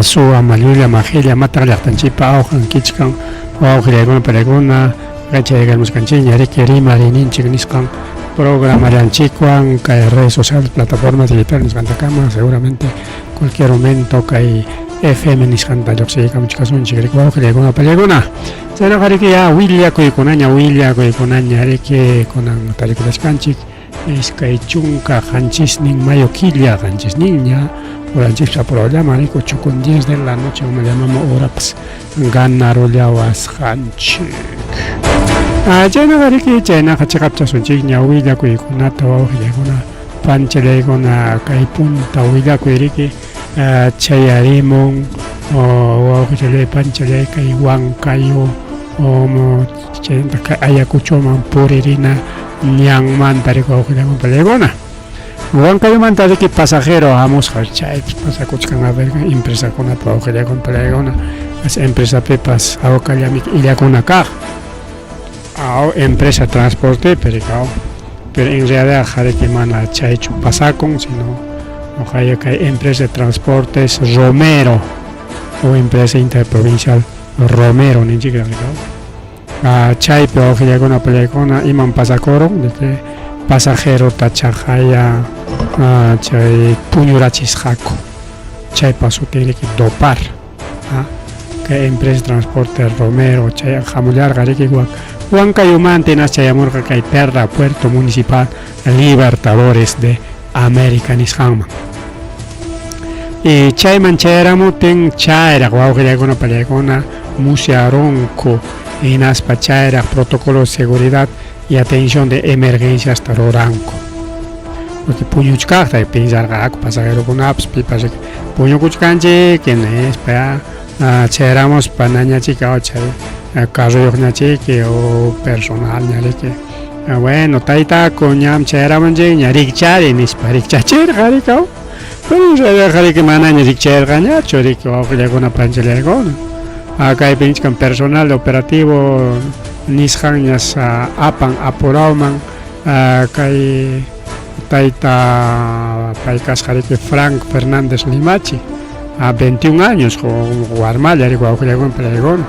Suwa, Mallulla, Majilla, Mataq llaqtanchikpa awqan kichkan wawqillaykuna palaykuna chayaykamusqanchikña riki rimariyninchik nisqan programallanchikwan kay redes sociales plataformas digital nisqantakama seguramente cualquier momento kay FM nisqanta lluqsiykamuchkasunchik riki wawqillaykuna palaykuna. Chaynaqa riki ya willakuykunaña willakuykunaña riki kunan tarikulachkanchik 27 mayo killa qanchisninña horanchikta programa riki 8 con 10 de la noche como llamamos horapas ganarullawasqanchik. Chaynaqa riki chaynaqa chiqapchasunchikña willakuykunata wawqillaykuna panchallaykuna kay punta willakuy riki chayarimun wawqichallay panchallay kay Huancayo chaymanta kay Ayacuchoman puririna ñanmanta riki wawqillaykuna panchallaykuna. Huancayomanta riki pasajero hamusqa chaypis pasakuchkan a ver empresakunapa wawqillaykuna panchallaykuna as empresapipas hawkallami illakuna kaq aw empresa transportepi riki aw pero en realidad riki mana chaychu pasakun sino uqaya kay empresa de transportes Romero o empresa interprovincial Romero ninchik riki aw chaypi wawqillaykuna pallaykuna iman pasakurun de que pasajerota chaqaya chay puñurachisqaku chaypa sutin riki dopar kay empresa transporte Romero chay hamullarqa riki Huancayomanta hinas chayamurqa kay Terra Puerto Municipal Libertadores de América nisqanman. Y chayman chayaramutin chayraq wawqillaykuna pallaykuna musyarunku hinaspa chayraq protocolo de seguridad y atención de emergenciasta ruranku. Porque puñuchkaqta pinsarqaku pasajerokunapas pipas puñukuchkanchik nispa chayaramuspa nañachika chay carroyuqñachiki o personalña riki bueno taytaku ñam chayaramunchikña rikchari nispa rikchachirqa riki pero en realidad riki manaña rikchayarqañachu riki wawqillakuna panchallaykuna kaypi nichkan personal operativo nisqanñas apan apurawman kay tayta pay kasqa riki Frank Fernández Limachi a 21 años warmalla riki wawqillakuna pallaykuna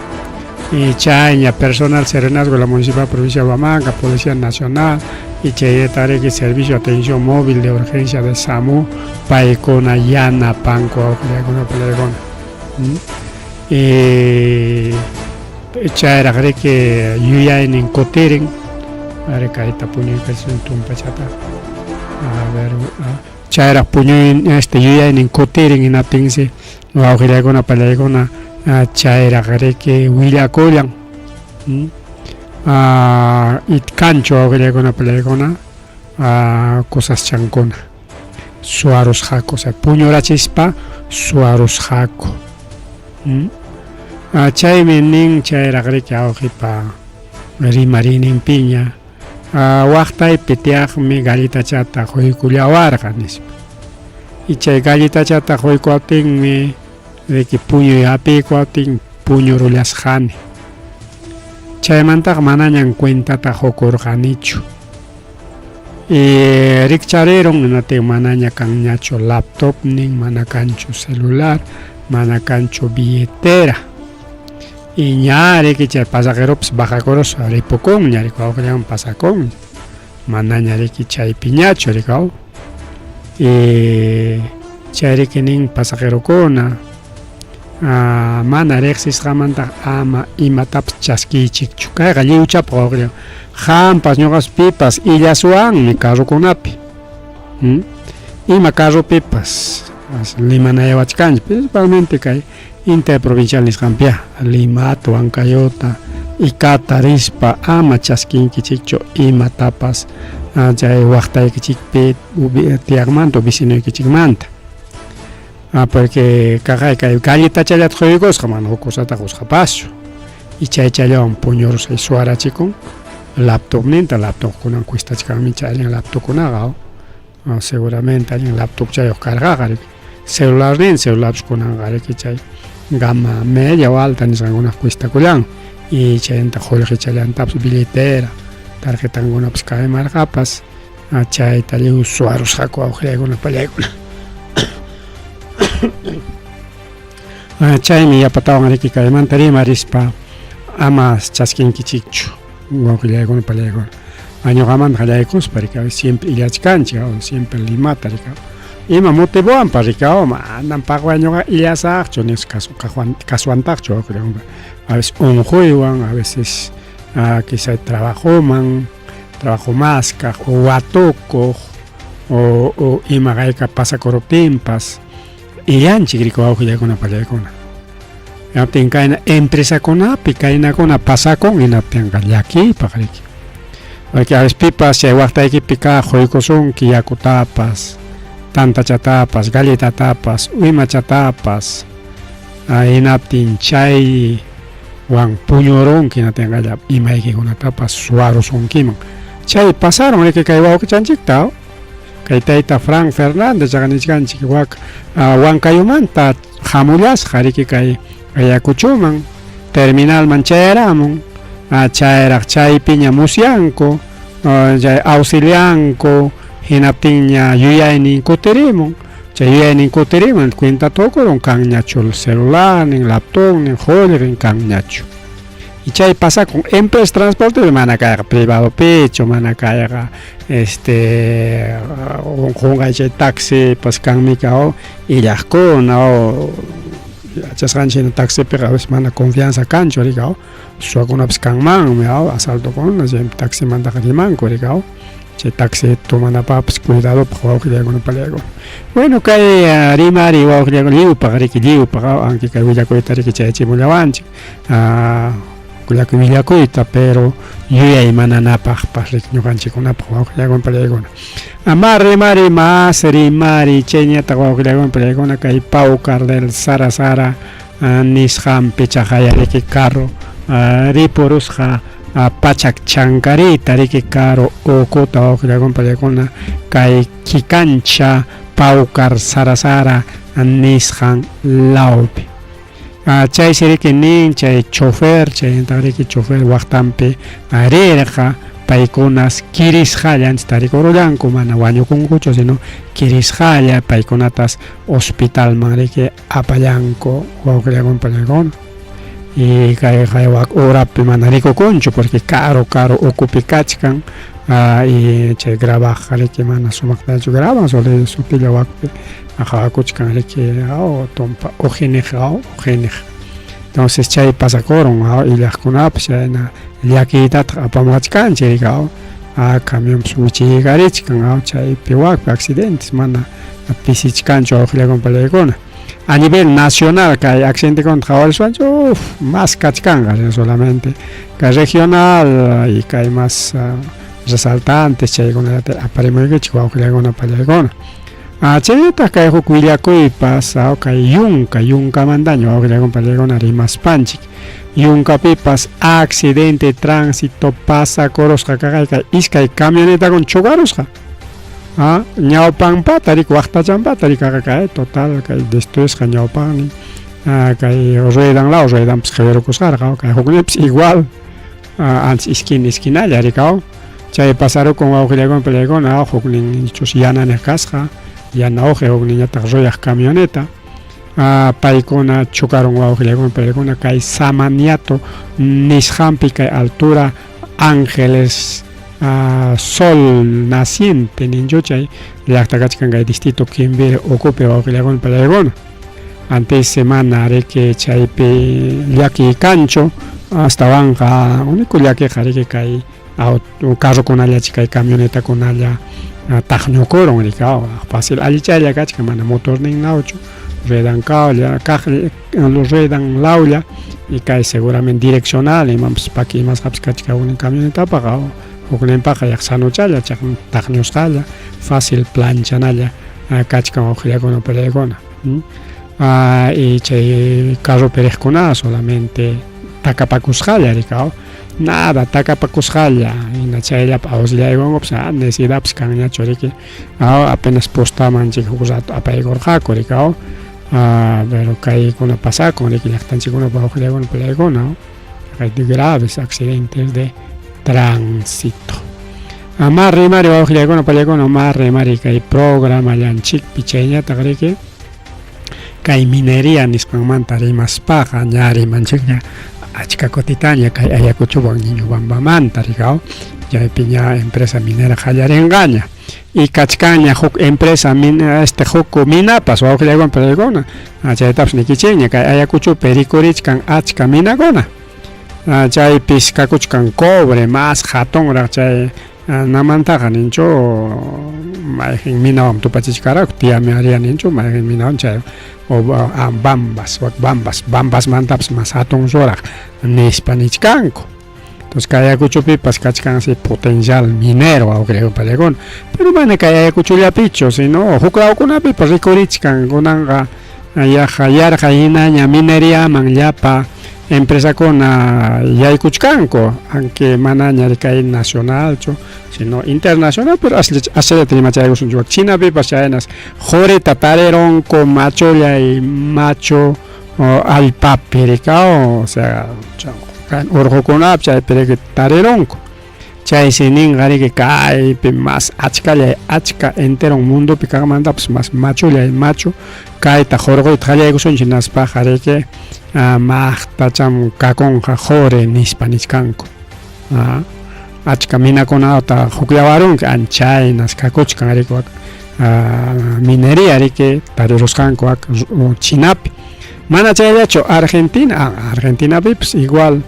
y chayña personal serenazgo de la Municipal Provincia de Huamanga, Policía Nacional y chayta riki Servicio de Atención Móvil de Urgencia de SAMU paykuna yanapanku wawqillakuna pallaykuna. Y chayraq riki yuyaynin kutirin are kayta puñuykachisun tumpachata a ver chayraq puñuy este yuyaynin kutirin hinaptinsi wawqillaykuna pallaykuna chayraq riki willakullan itkanchu wawqillaykuna pallaykuna cosaschankuna suwarusqaku, o sea, puñurachispa suwarusqaku. Chaymi nin chayraq riki awqipa rimariyninpiña waqtaypi tiyaqmi galletachata quykullawarqa nispa. Y chay galletachata quykuwaptinmi riki puñuy hapiykuwaptin puñurullasqani. Chaymantaqa manañan cuentata qukurqanichu. Y rikcharirun hinaptin manaña kanñachu laptopnin, mana kanchu celular, mana kanchu billetera. Y ña riki chay pasajeropas bajakuruspa ripukunña riki wawqillanwan pasakunña. Manaña riki chaypiñachu riki aw. Y chay riki nin pasajerokuna mana riqsisqamanta ama imatapas chaskiychikchu. Kayqa lliwchapaq wawqillan. Qampas ñuqapas pipas illaswanmi carrokunapi. Ima carropipas limanayawachkanchik principalmente kay interprovincial nisqanpiya Limata, Huancayota, Icata rispa ama chaskinkichikchu imatapas chay waqtaykichikpi tiyaqmanta o vecinoykichikmanta. Porque kaqay kay galletachallata quykusqa mana huk cosata qusqapaschu. Y chaychallawan puñurusqa suwarachikun laptopninta, laptopkunan cuestachkanmi chay allin laptopkunaqa seguramente allin laptopchayuq karqaqa riki. Celularnin, celularpas kunanqa riki chay gama media o alta nisqankuna cuestakullan y chaymanta qullqichallantapas billetera, tarjetankunapas kaymarqapas chayta lliw suwarusqaku wawqillaykuna pallaykuna. Chaymi yapatawan riki kaymanta rimarispa ama chaskinkichikchu wawqillaykuna pallaykuna. Ñuqamanta qallaykuspa riki siempre illachkanchik siempre Limata riki ima motivowanpas riki manam paqway ñuqa illasaqchu nispa kasuwantaqchu wawqillaykuna a veces unquywan a veces quizá trabajoman trabajo maskaq o watukuq o ima hayka pasakuruptinpas illanchik riki wawqillaykuna pallaykuna. Hinaptin kayna empresakunapi kaynakuna pasakun hinaptinqa llakiypaq riki. Porque a veces pipas chay waqtaykipi kaq quykusunki yakutapas, tantachatapas, galletatapas, imachatapas. Hinaptin chay wan puñurunki hinaptinqa imaykikunatapas suwarusunkiman. Chay pasaron riki kay wawqichanchikta. Kay tayta Frank Fernández chaqa nichkanchik wak Huancayomanta hamullasqa riki kay Ayacuchoman terminalman chayaramun chayraq chaypiña musyanku chay auxilianku hinaptinña yuyaynin kutirimun chay yuyaynin kutirimun cuenta tukurun kanñachu celularnin laptopnin qullqin kanñachu y chay pasakun empresa transporte mana kayqa privadopichu mana kayqa este qunqay chay taxipas kanmi ka illaqkuna o yachasqanchik hina taxipiqa a veces mana confianza kanchu riki suwakunapas kanmanmi asaltokuna chay taximantaqa rimanku riki chay taxi tomanapaqpas cuidadopaq wawqillaykuna palaykuna bueno kay rimari wawqillaykuna lliwpaq riki lliwpaq anki kay willakuyta riki chayachimullawanchik llakuy willakuyta pero yuyay mananapaqpas riki ñuqanchikkunapaq wawqillaykuna palaykuna ama rimari mas rimari chayñataq wawqillaykuna palaykuna kay Paucar del Sara Sara nisqanpi chaqaya riki carro ripurusqa pachak chankarita riki carro ukuta wawqillaykuna palaykuna kay Kikancha Paucar Sara Sara nisqan lawpi. Chaysi riki nin chay chofer chayntaq riki chofer waqtanpi rirqa paykunas kirisqalla ancha tarikurullanku mana wañukunkuchu sino kirisqalla paykunatas hospitalman riki apallanku wawqillakuna pallaykuna y kay wak urapi mana rikukunchu porque karu karu ukupi kachkan y chay grabaqqa riki mana sumaqtachu graban solo sutilla wakpi qhawakuchkan riki tumpa ujiniq ujiniq entonces chay pasakurun illaqkunapas chayna llakiytataq apamuwachkanchik riki camionpas wichiykarichkan chaypi wakpi accidentes mana pisichkanchu wawqillakuna pallaykuna a nivel nacional kay accidentekunata qhawarispanchik uf mas kachkanqa solamente kay regional y kay mas resaltantes chaykunallata aparimuykichik wawqillakuna pallaykuna. Chaynataq kay huk willakuypas kay yunka yunkamantaña wawqillakuna pallaykuna rimaspanchik yunkapipas accidente tránsito pasakurusqa kaqay kay iskay camionetakuna chocarusqa ñawpanpata riki waqtachanpata riki kaqa kay total kay destruisqa ñawpannin kay ruedan law ruedanpas qiwirukusqarqa kay hukninpas igual ancha esquina esquinalla riki chay pasarukun wawqillakuna pallaykuna huknin chus yananiq kasqa yana uqi hukninñataq ruyaq camioneta paykuna chocarun wawqillakuna pallaykuna kay Samaniato nisqanpi kay altura Ángeles Sol Naciente ninchu chay llaqta kachkan kay distrito Quimbiri ukupi wawqillakuna pallaykuna antes semana riki chaypi llaki kanchu astawanqa único llakiqa riki kay carrokunalla kay camionetakunalla taqñukurun riki fácil allichaylla kachkan mana motornin lawchu ruedan kawlla kaq ruedan lawlla y kay seguramente direccional imapas paki imasqapas kachkan huknin camionetapaqa hukninpaqa yaq sanuchalla taqñusqalla fácil planchanalla kachkan wawqillakuna pallaykuna y chay carropi riqkuna solamente takapakusqalla riki nada takapakusqalla hina chayllapi auxiliaykunkupas necesidadpas kanñachu riki apenas postaman chay huk rato apaykurqaku riki pero kaykuna pasakun riki llaqtanchikkunapi wawqillakuna pallaykuna graves accidentes de tránsito. Ama rimari wawqillakuna pallaykuna ma rimari kay programallanchikpi chayñataq riki. Kay minería nisqanmanta rimaspaqa ña rimanchikña achka kutitaña kay Ayacuchowan Ñiñubambamanta rikaw, chaypi ña empresa minera qallarinqaña. Y kachkanña huk empresa mina este huk minapas wawqillaywan paykuna, chaytapas nikichikña kay Ayacuchopi rikurichkan achka minakuna. Chaypis kakuchkan cobre más hatunraq chay namantaqa ninchu mayqin minawan tupachichkaraku tiyami aria ninchu mayqin minawan chay o bambas wak bambas bambasmantapas más hatun ruraq nispa nichkanku. Entonces kay Ayacuchopipas kachkansi potencial minero wawqillaywan paylakuna, pero mana kay Ayacuchollapichu sino huk lawkunapipas rikurichkan kunanqa yaqa yarqay hinaña mineriaman llapa empresakuna yaykuchkanku, aunque manaña kay nacionalchu sino internacional, pero asllata rimachaykusunchik wak Chinapipas chaynas qurita tarirunku machullay machu allpapi rikaw, o sea urqukunapi chaypi riki tarirunku. Chaysi ninqa riki kaypi mas achkallay achka enteron mundopi kaqmantapas mas machullay machu kayta hurquyta qallaykusunchik hinaspaqa riki maqtacham kakunqa quri nispa nichkanku. Achka minakunata hukllawarunki anchaynas kakuchkan riki wak minería riki tarirusqanku wak Chinapi. Mana chayllachu Argentina, Argentinapipas igual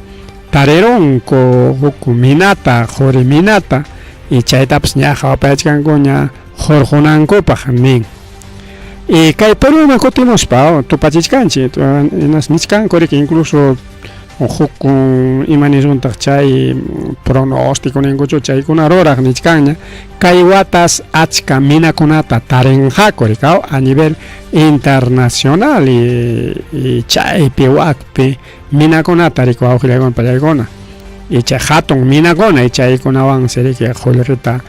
tarirunku huk minata, quri minata, y chaytapas ña qhawapayachkankuña hurqunankupaq nin. Y kay Perúman kutimuspa tupachichkanchik, hinas nichkanku riki incluso huk ima nisuntaq chay pronóstico ninkuchu chaykuna ruraq nichkanña kay watas achka minakunata tarinqaku rikaw a nivel internacional y chaypi wakpi minakunata riki wawqillaykuna pallaykuna y chay hatun minakuna y chaykunawansi riki qullqita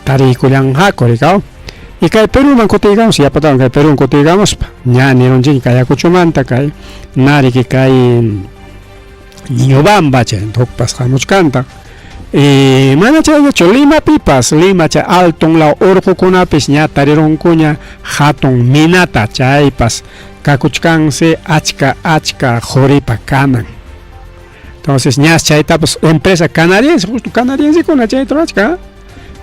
tariykullanqaku rikaw. Y kay Perúman kutiykamus yapatawan kay Perúman kutiykamuspa ña nirunchikña kay Ayacuchomanta kay nariki kay Ñiñobamba chay hukpas hamuchkanta. Y mana chayllachu Limapipas, Lima chay alton law urqukunapis ña tarirunkuña hatun minata chaypas kakuchkansi achka achka quripa kanan. Entonces ñas chaytapas empresa canadiense, justo canadiensekuna chayta rurachkan.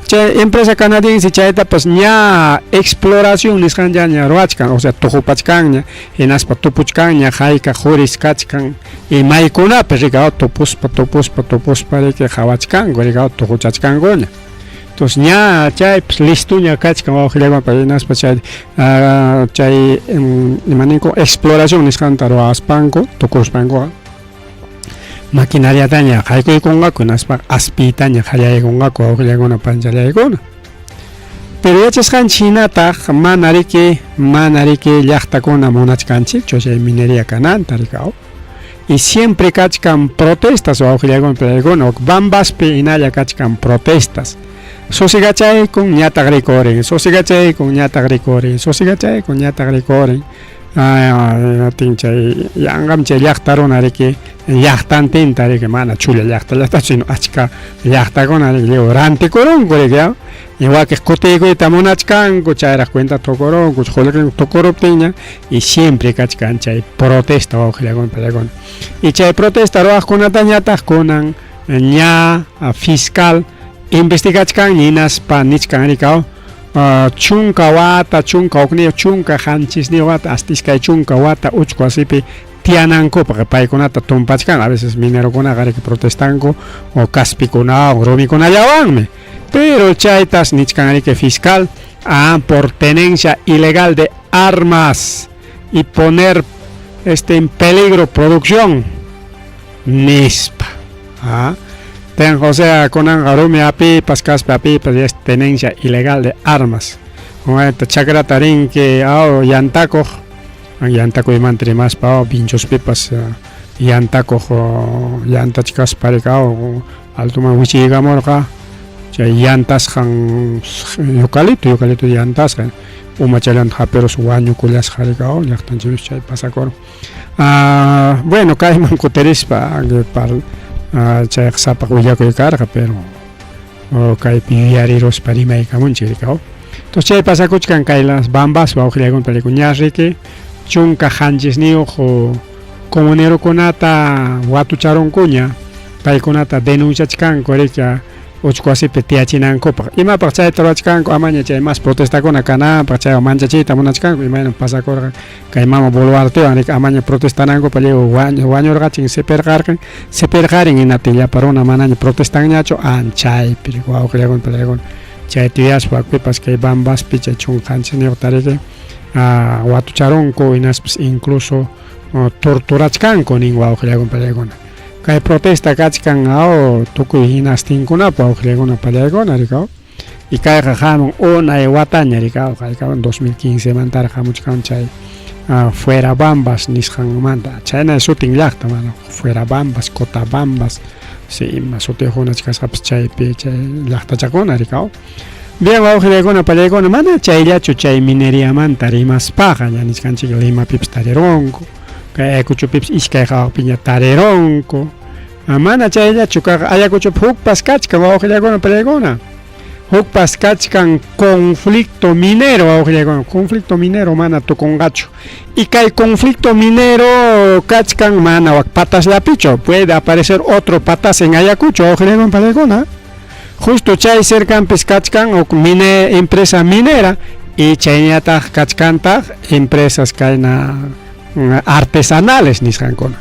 Chay empresa canadiense chaytapas ña exploración nisqanllaña ruwachkan, o sea tuqupachkanña, hinaspa tupuchkanña hayka quris kachkan y maykunapi rikaw tupuspa tupuspa tupuspa riki qhawachkanku rikaw tuquchachkankuña. Entonces ña chaypas listoña kachkan wawqillaykunapa hinaspa chay chay ima ninku exploración nisqanta ruwaspanku tukuruspankuqa maquinariataña qaykuykunqaku hinaspa aspiytaña qallaykunqaku wawqillaykuna panchallaykuna. Pero yachasqanchik hinataq mana riki mana riki llaqtakuna munachkanchikchu chay minería kananta rikaw. Y siempre kachkan protestas wawqillaykuna pallaykuna Bambaspi hinalla kachkan protestas. Sosigachaykun ñataq rikurin, sosigachaykun ñataq rikurin, sosigachaykun ñataq rikurin. Atin chay yanqam chay llaqta runa riki llaqtantinta riki mana chulla llaqtallatachu sino achka llaqtakuna riki lliw rantikurunku riki y wakiq kutiykuyta munachkanku chayraq cuenta tukurunku qullqinku tukuruptinña y siempre kachkan chay protesta wawqillakuna payakuna y chay protesta ruwaqkunatañataq kunan ña fiscal investigachkan hinaspa nichkan rikaw chunka wata, chunka hukniyuq, chunka qanchisniyuq wata, hasta iskay chunka wata uchku wasipi tiyanankupaq paykunata tumpachkan. A veces minerokunaqa riki protestanku o kaspikunawan, rumikunallawanmi. Pero chaytas nichkan riki fiscal por tenencia ilegal de armas y poner en peligro producción nispa. Ten o sea kunanqa rumi apipas kaspi apipas es tenencia ilegal de armas. Chakrata rinki aw yantakuq yantakuymanta rimaspa aw vinchuspipas yantakuq yantachkaspa riki aw altoman wichiykamurqa chay yantasqan eucalipto eucalipto yantasqa umachallanta hapiruspa wañukullasqa riki aw llaqtanchikpi chay pasakurun. Bueno kayman kutirispa chayqa sapaq willakuy karqa pero kaypi yuyariruspa rimaykamunchik riki aw. Entonces chay pasakuchkan kay las Bambas wawqillaykuna ña riki 17 comunerokunata watucharunkuña paykunata denunciachkanku riki uchku wasipi tiyachinankupaq. Imapaq chayta ruwachkanku? Amaña chay más protestakuna kananpaq, chaywan manchachiyta munachkanku, imaynam pasakurqa kay mama Boluartewan riki, amaña protestanankupaq lliw wañurqachin sipirqarqan, sipirqarin hinaptin llapa runa manaña protestanñachu, anchaypi riki wawqillakuna palaykuna chayta yuyaspa wakipas kay Bambaspi chay 17 riki watucharunku hinaspas incluso torturachkanku nin wawqillakuna palaykuna. Kay protesta kachkan aw tukuy hinastinkunapa wawqillakuna palaykuna rikaw. Y kayqa hamun unay wataña rikaw, kayqa 2015 mantaraq hamuchkan chay Fuera Bambas nisqanmanta. Chayna sutin llaqta, mana Fuera Bambas, Cotabambas, si ima sutiyuqkuna kasqapas chaypi chay llaqtachakuna rikaw. Bien, wawqillakuna palaykuna, mana chayllachu chay mineriamanta rimaspaqa, ña nichkanchik Limapipas tarirunku, kay Ayacuchopipas iskay qhawaqpiña tarirunku. Mana chayllachu kaq Ayacuchopi hukpas kachkan wawqillakuna palaykuna. Hukpas kachkan conflicto minero wawqillakuna, conflicto minero mana tukunqachu. Y kay conflicto minero kachkan mana wak patasllapichu, puede aparecer otro patas en Ayacucho wawqillakuna palaykuna. Justo chay cercanpis kachkan huk mine, empresa minera y chayñataq kachkantaq empresas kayna artesanales nisqankuna.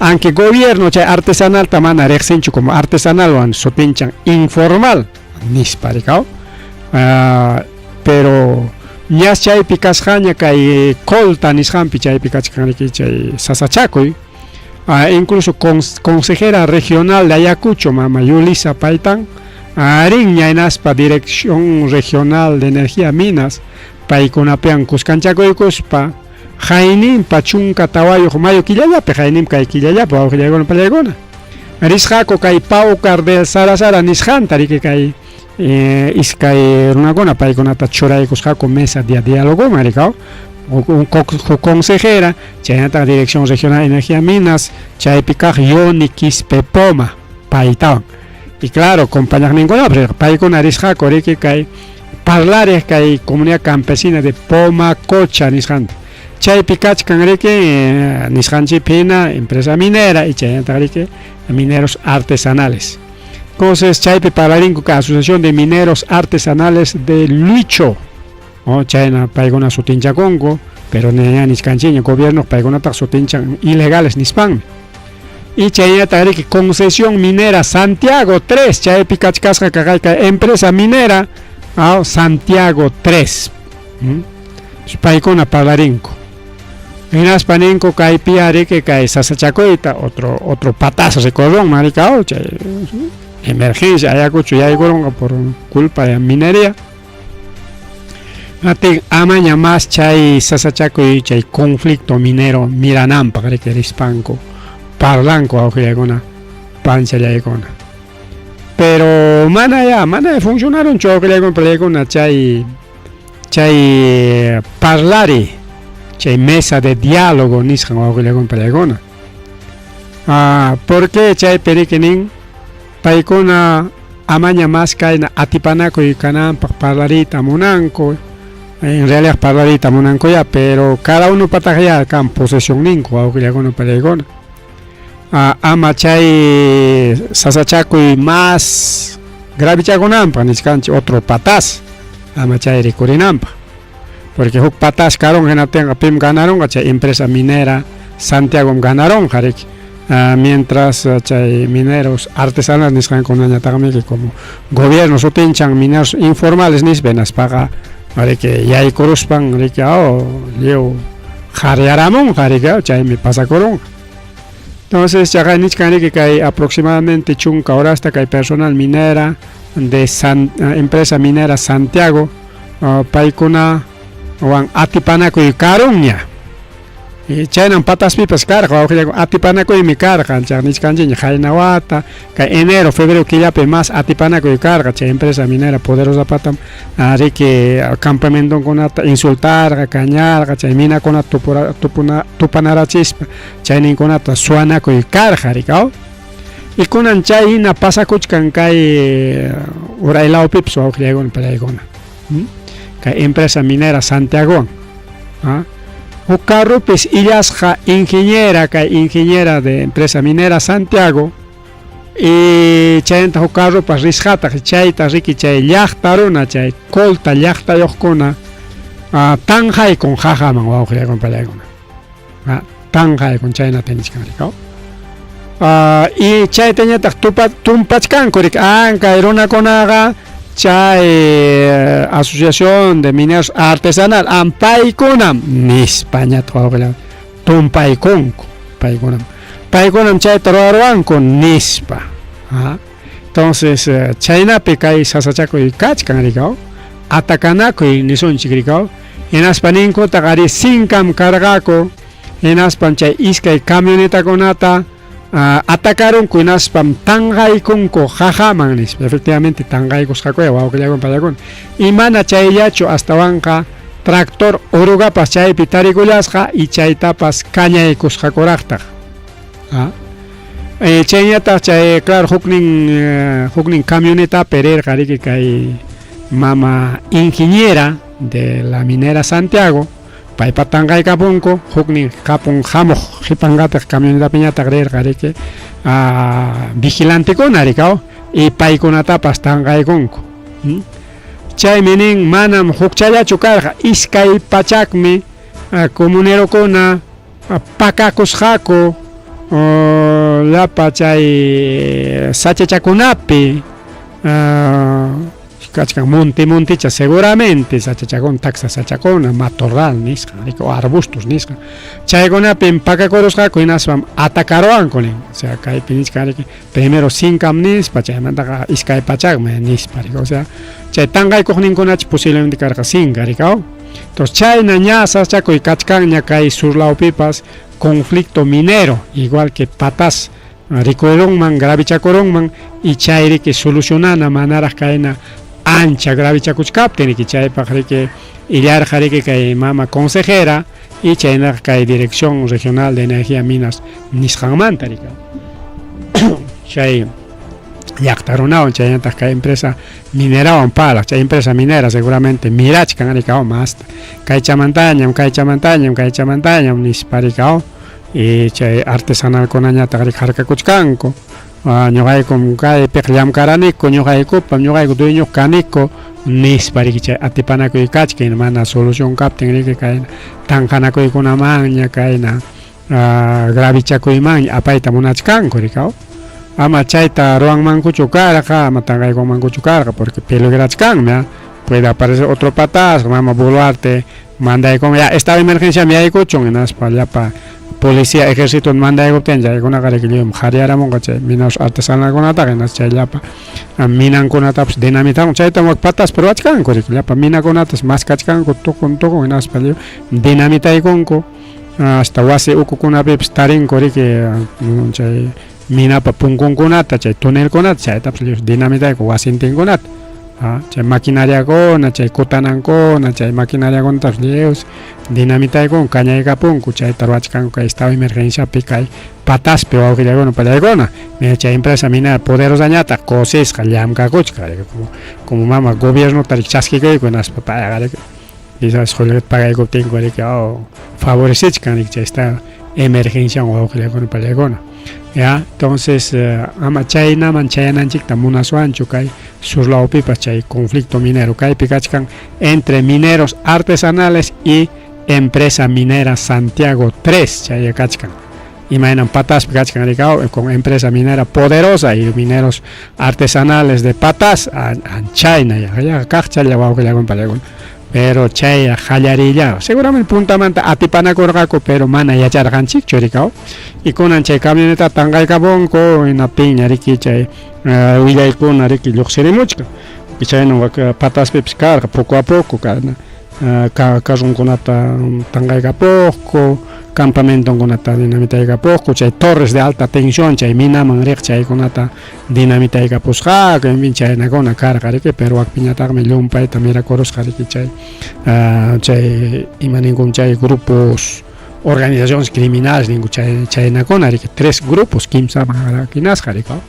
Aunque gobierno chay artesanalta mana riqsinchu como artesanalwan sutinchan informal nispa rikaw. Pero ñas chaypi kasqaña kay colta nisqanpi chaypi kachkan riki chay sasachakuy. Incluso consejera regional de Ayacucho, mama Yulisa Paytan, rinña hinaspa Dirección Regional de Energía Minas, paykunapiwan kuskanchakuykuspa hayninpa 14 mayo killallapi, hayninpa kay killallapi wawqillaykuna pallaykuna. Risqaku kay Paucar del Sarasara nisqanta riki kay iskay runakuna paykunata churaykusqaku mesa de diálogoman rikaw. Huk consejera, chaynataq Dirección Regional de Energía Minas, chaypi kaq Yoni Quispe Poma, paytawan. Y claro, compañaqninkuna paykuna risqaku riki kay parlariq kay comunidad campesina de Pomacocha nisqanta. Chaypi kachkan riki nisqanchikpi hina empresa minera y chaynataq riki mineros artesanales. Entonces chaypi parlarinku kay Asociación de Mineros Artesanales de Luicho. Chayna paykuna sutinchakunku, pero ña nichkanchikña gobierno paykunataq sutinchan ilegales nispanmi. Y chaynataq riki concesión minera Santiago 3, chaypi kachkasqa kaqay kay empresa minera Santiago 3. Paykuna parlarinku. Hinaspa ninku kaypi riki kay sasachakuyta otro patazo recorrunman riki chay emergencia Ayacucho yaykurunqa por culpa de minería. Atin amaña más chay sasachakuy chay conflicto minero mirananpaq riki rispanku parlanku wawqillaykuna panchallaykuna. Pero mana ya, mana funcionaronchu wawqillaykuna pallaykuna chay chay parlari chay mesa de diálogo nisqan wawqillaykuna pallaykuna. ¿Por qué chaypi riki nin paykuna amaña más kayna atipanakuy kananpaq parlariyta munanku? En realidad parlariyta munanku ya, pero cada uno pataq ya kan posesionninku wawqillakuna pallaykuna. Ama chay sasachakuy más gravichakunanpaq nichkanchik otro patas ama chay rikurinanpaq. Porque huk patas karun hinaptinqa pim ganarunqa chay empresa minera Santiago ganarunqa riki. Mientras chay mineros artesanales nisqankunañataqmi como gobierno sutinchan mineros informales nispa hinaspaqa riki yaykuruspan riki lliw qhariyaramunqa riki chaymi pasakurunqa. Entonces chaqay nichkan riki kay aproximadamente 10 horasta kay personal minera de empresa minera Santiago paykuna wan atipanakuy karunña. Y chaynam pataspipas karqa wawqillakuna atipanakuymi karqa chay nichkanchikña qayna wata kay enero febrero killapi más atipanakuy karqa chay empresa minera Poderosa patam riki campamentonkunata insultarqa kañarqa chay minakunata tupanarachispa chayninkunata suwanakuy karqa rikaw. Y kunan chay hina pasakuchkan kay uray lawpipas wawqillaykuna pallaykuna. Kay empresa minera Santiagowan. Huk carropis illasqa ingeniera kay ingeniera de empresa minera Santiago y chaymanta huk carropas risqataq chayta riki chay llaqta runa chay Colta llaqtayuqkuna tanqaykun qaqaman wawqillaykuna pallaykuna tanqaykun chaynata nichkan rikaw y chaytañataq tupa tumpachkanku riki kay runakunaqa chay asociación de mineros artesanal paykunam nispañataq wawqillan tumpaykunku paykunam paykunam chayta ruwaruwanku nispa entonces chaynapi kay sasachakuy kachkan rikaw atakanakuy nisunchik rikaw hinaspa ninkutaq ari sinkam karqaku hinaspam chay iskay camionetakunata atacarunku hinaspam tanqaykunku qaqaman nispa efectivamente tanqaykusqakuya wawqillakuna payakuna y mana chayllachu astawanqa tractor orugapas chaypi tarikullasqa y chaytapas kañaykusqakuraqtaq chayñataq chay claro huknin huknin camionetapi rirqa riki kay mama ingeniera de la minera Santiago paypa tanqaykapunku huknin qapun hamuq qipanqataq camionetapiñataq rirqa riki vigilantekuna rikaw y paykunatapas tanqaykunku chaymi nin manam hukchallachu karqa iskay pachakmi comunerokuna pakakusqaku llapa chay sachachakunapi kachkan monte montecha seguramente sachachakuna taksa sachakuna matorral nisqa o arbustos nisqa chaykunapim pakakurusqaku hinaspam atakaruwanku nin o sea kaypi nichkan riki primero sinkam nispa chaymantaqa iskay pachakmi nispa riki o sea chay tanqaykuqninkunach posiblemente karqa sinka rikaw entonces chayna ña sasachakuy kachkanña kay sur lawpipas conflicto minero igual que Pataz rikurirunman gravichakurunman y chay riki solucionana manaraq kayna ancha gravichakuchkaptin riki chaypaq riki illarqa riki kay mama consejera y chaynaqa kay Dirección Regional de Energía Minas nisqanmanta riki chay llaqta runawan chaynataq kay empresa minerawan parlaq chay empresa minera seguramente mirachkan rikaw masta kaychamantañam kaychamantañam kaychamantañam nispa rikaw y chay artesanalkunañataq riki harkakuchkanku ñuqaykum kaypiqa llamkaraniku ñuqaykupam ñuqayku dueño kaniku nispa riki chay atipanakuy kachkan mana solución kaptin riki kayna tanqanakuykunamanña kayna gravichakuymanña apayta munachkanku rikaw ama chayta ruwanmankuchu karqa ama tanqaykunmankuchu karqa porque peligrachkanmi puede aparecer otro Pataz mama Boluarte mandaykun ya estado de emergencia yaykuchun hinaspa llapa policía ejército mandaykuptin chaykunaqa riki lliwmi qhariyaramunqa chay mineros artesanalkunataqa hinaspa chay llapa minankunatapas dinamitan chaytam wak Patazpi ruwachkanku riki llapa minakunatas maskachkanku tukun tukun hinaspa lliw dinamitaykunku hasta wasi ukukunapipas tarinku riki chay minapa punkunkunata chay tunelkunata chaytapas lliw dinamitayku wasintinkunata chay maquinariakuna chay kutanankuna chay maquinariakunatapas lliw dinamitaykunku kañaykapunku chayta ruwachkanku kay estado de emergenciapi kay Patazpi wawqillakuna pallaykuna chay empresa minera poderosañataq kusisqa llamkakuchka como como mama gobiernota chaskikuyku hinaspa payqa riki quizás qullqita pagaykuptinku riki favorecechkan riki chay estado emergenciawan wawqillakuna pallaykuna ya entonces ama chaynaman chayananchikta munaswanchu kay sur lawpipas chay conflicto minero kaypi kachkan entre mineros artesanales y empresa minera Santiago 3 chay kachkan imaynam Patazpi kachkan rikaw con empresa minera poderosa y mineros artesanales de Pataz chayna ya kaqchalla wawqillakuna pallaykuna pero chay qallariylla seguramente puntamanta atipanakurqaku pero mana yacharqanchikchu rikaw y kunan chay camioneta tanqaykapunku hinaptinña riki chay willaykuna riki lluqsirimuchkan chayna wak Patazpipas karqa poco a poco kana carronkunata tanqaykapuqku campamentonkunata dinamitaykapuqku chay torres de alta tensión chay minaman riq chaykunata dinamitaykapushqaku en fin chaynakuna karqa riki pero wakpiñataqmi llumpayta mirakurusqa riki chay chay ima ninkun chay grupos organizaciones criminales ninku chay chaynakuna riki tres grupos kimsaman rakinasqa rikaw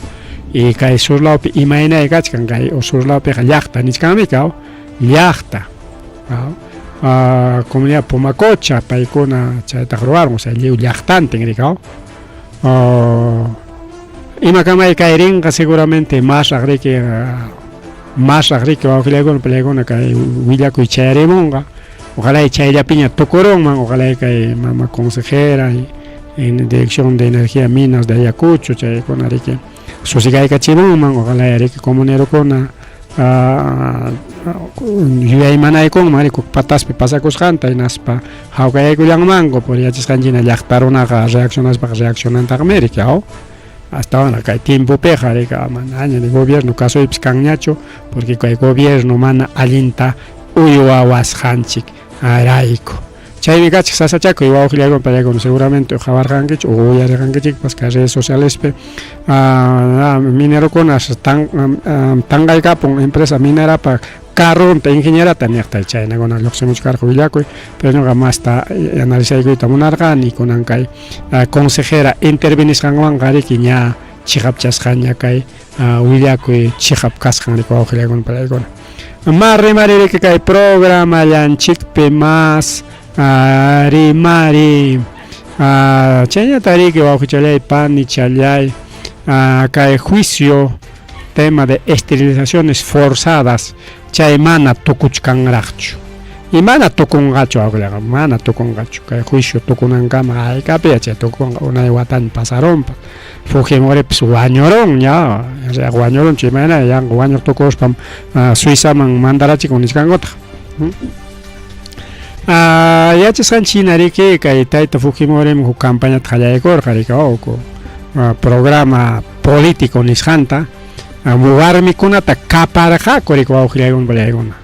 y kay sur lawpi imaynay kachkan kay sur lawpiqa llaqta nichkanmi kaw llaqta. Comunidad Pomacocha paykuna chaytaq ruwarun, o sea, lliw llaqtantin rikaw. Ima kamay kay rinqa seguramente masraq riki masraq riki wawqillaykuna palaykuna kay willakuy chayarimunqa. Ojalá chayllapiña tukurunman, ojalá kay mama consejera en Dirección de Energía Minas de Ayacucho chaykuna riki susigaykachirunman, ojalá riki comunerokuna yuyaymanaykunman riki pataspi pasakusqanta hinaspa hawkayaykullanmanku por yachasqanchik hina llaqta runaqa reaccionaspaqa reaccionantaqmi riki aw astawanraq kay tiempopiqa riki manaña ni gobierno kasuypis kanñachu porque kay gobierno mana allinta uywawasqanchik rayku. Chaymi kachik sasachakuy wawqillaykuna pallaykuna seguramente qhawarqankichik o uyarirqankichikpas kay redes socialespi minerokuna tanqaykapun empresa minerapa carronta ingenierata niqta chaynakuna lluqsimuchkarqa willakuy pero ñuqa masta analizaykuyta munarqani kunan kay consejera intervenisqanwanqa riki ña chiqapchasqaña kay willakuy chiqap kasqan riki wawqillaykuna pallaykuna. Ma rimaririki kay programallanchikpi mas rimari chaynata riki wawqichallay panichallay kay juicio tema de esterilizaciones forzadas chay mana tukuchkanraqchu y mana tukunqachu wawqillaqa mana tukunqachu kay juicio tukunankama haykapi chay tukunqa unay wataña pasarunpas Fujimoripis wañurun ña wañurunchu imayna yanqa wañuq tukuruspam Suizaman mandarachikun nichkankutaq. Yachasqanchik hina riki kay tayta Fujimorim huk campañata qallaykurqa riki huk programa político nisqanta warmikunata kaparqaku riki wawqillaykuna pallaykuna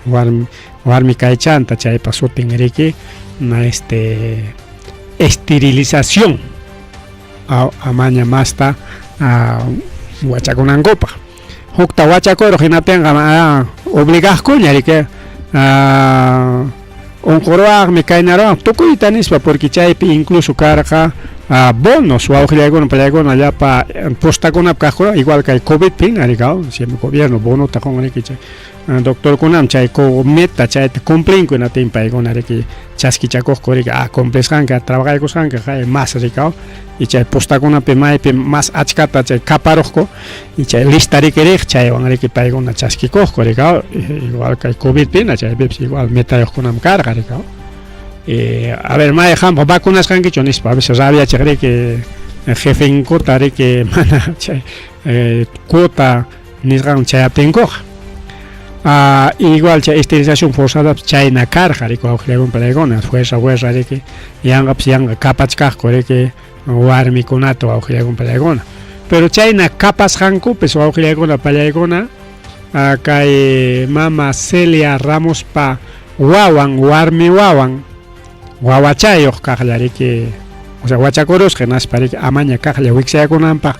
warmi warmi kaychanta chaypa sutin riki este esterilización amaña masta wachakunankupaq. Hukta wachakuruq hinaptinqa obligaqkuña riki unquruwaqmi kaynaruwaqmi tukuyta nispa porque chaypi incluso karqa bonos wawqillaykuna pallaykuna llapa postakunapi kaqkuna igual kay covidpi hina riki siempre gobierno bonota qun riki chay Doctorkunam chay meta chayta cumplinku hinaptin paykuna riki chaskichakuqku riki ah cumplisqanka trabajaykusqanka hay más rikaw y chay postakunapi maypi más achkata chay kaparuqku y chay lista riki riq chaywan riki paykuna chaskikuqku rikaw igual kay covidpina chaypipas igual metayuqkunam karqa rikaw y a ver may qamqa vacunasqankichu nispa a veces rabiachiq riki jefenkuta riki mana chay cuota nisqanman chayaptinkuqa. Igual chay esterilización forzadapas chayna karqa riki wawqillaykuna palaykuna fuerza fuerza riki yanqapas yanqa kapachkaqku riki warmikunata wawqillaykuna palaykuna. Pero chayna kapasqankupis wawqillaykuna palaykuna kay mama Celia Ramospa wawan warmi wawan wawachayuq kaqlla riki o sea wachakurusqa hinaspa riki amaña kaqlla wiksayakunanpaq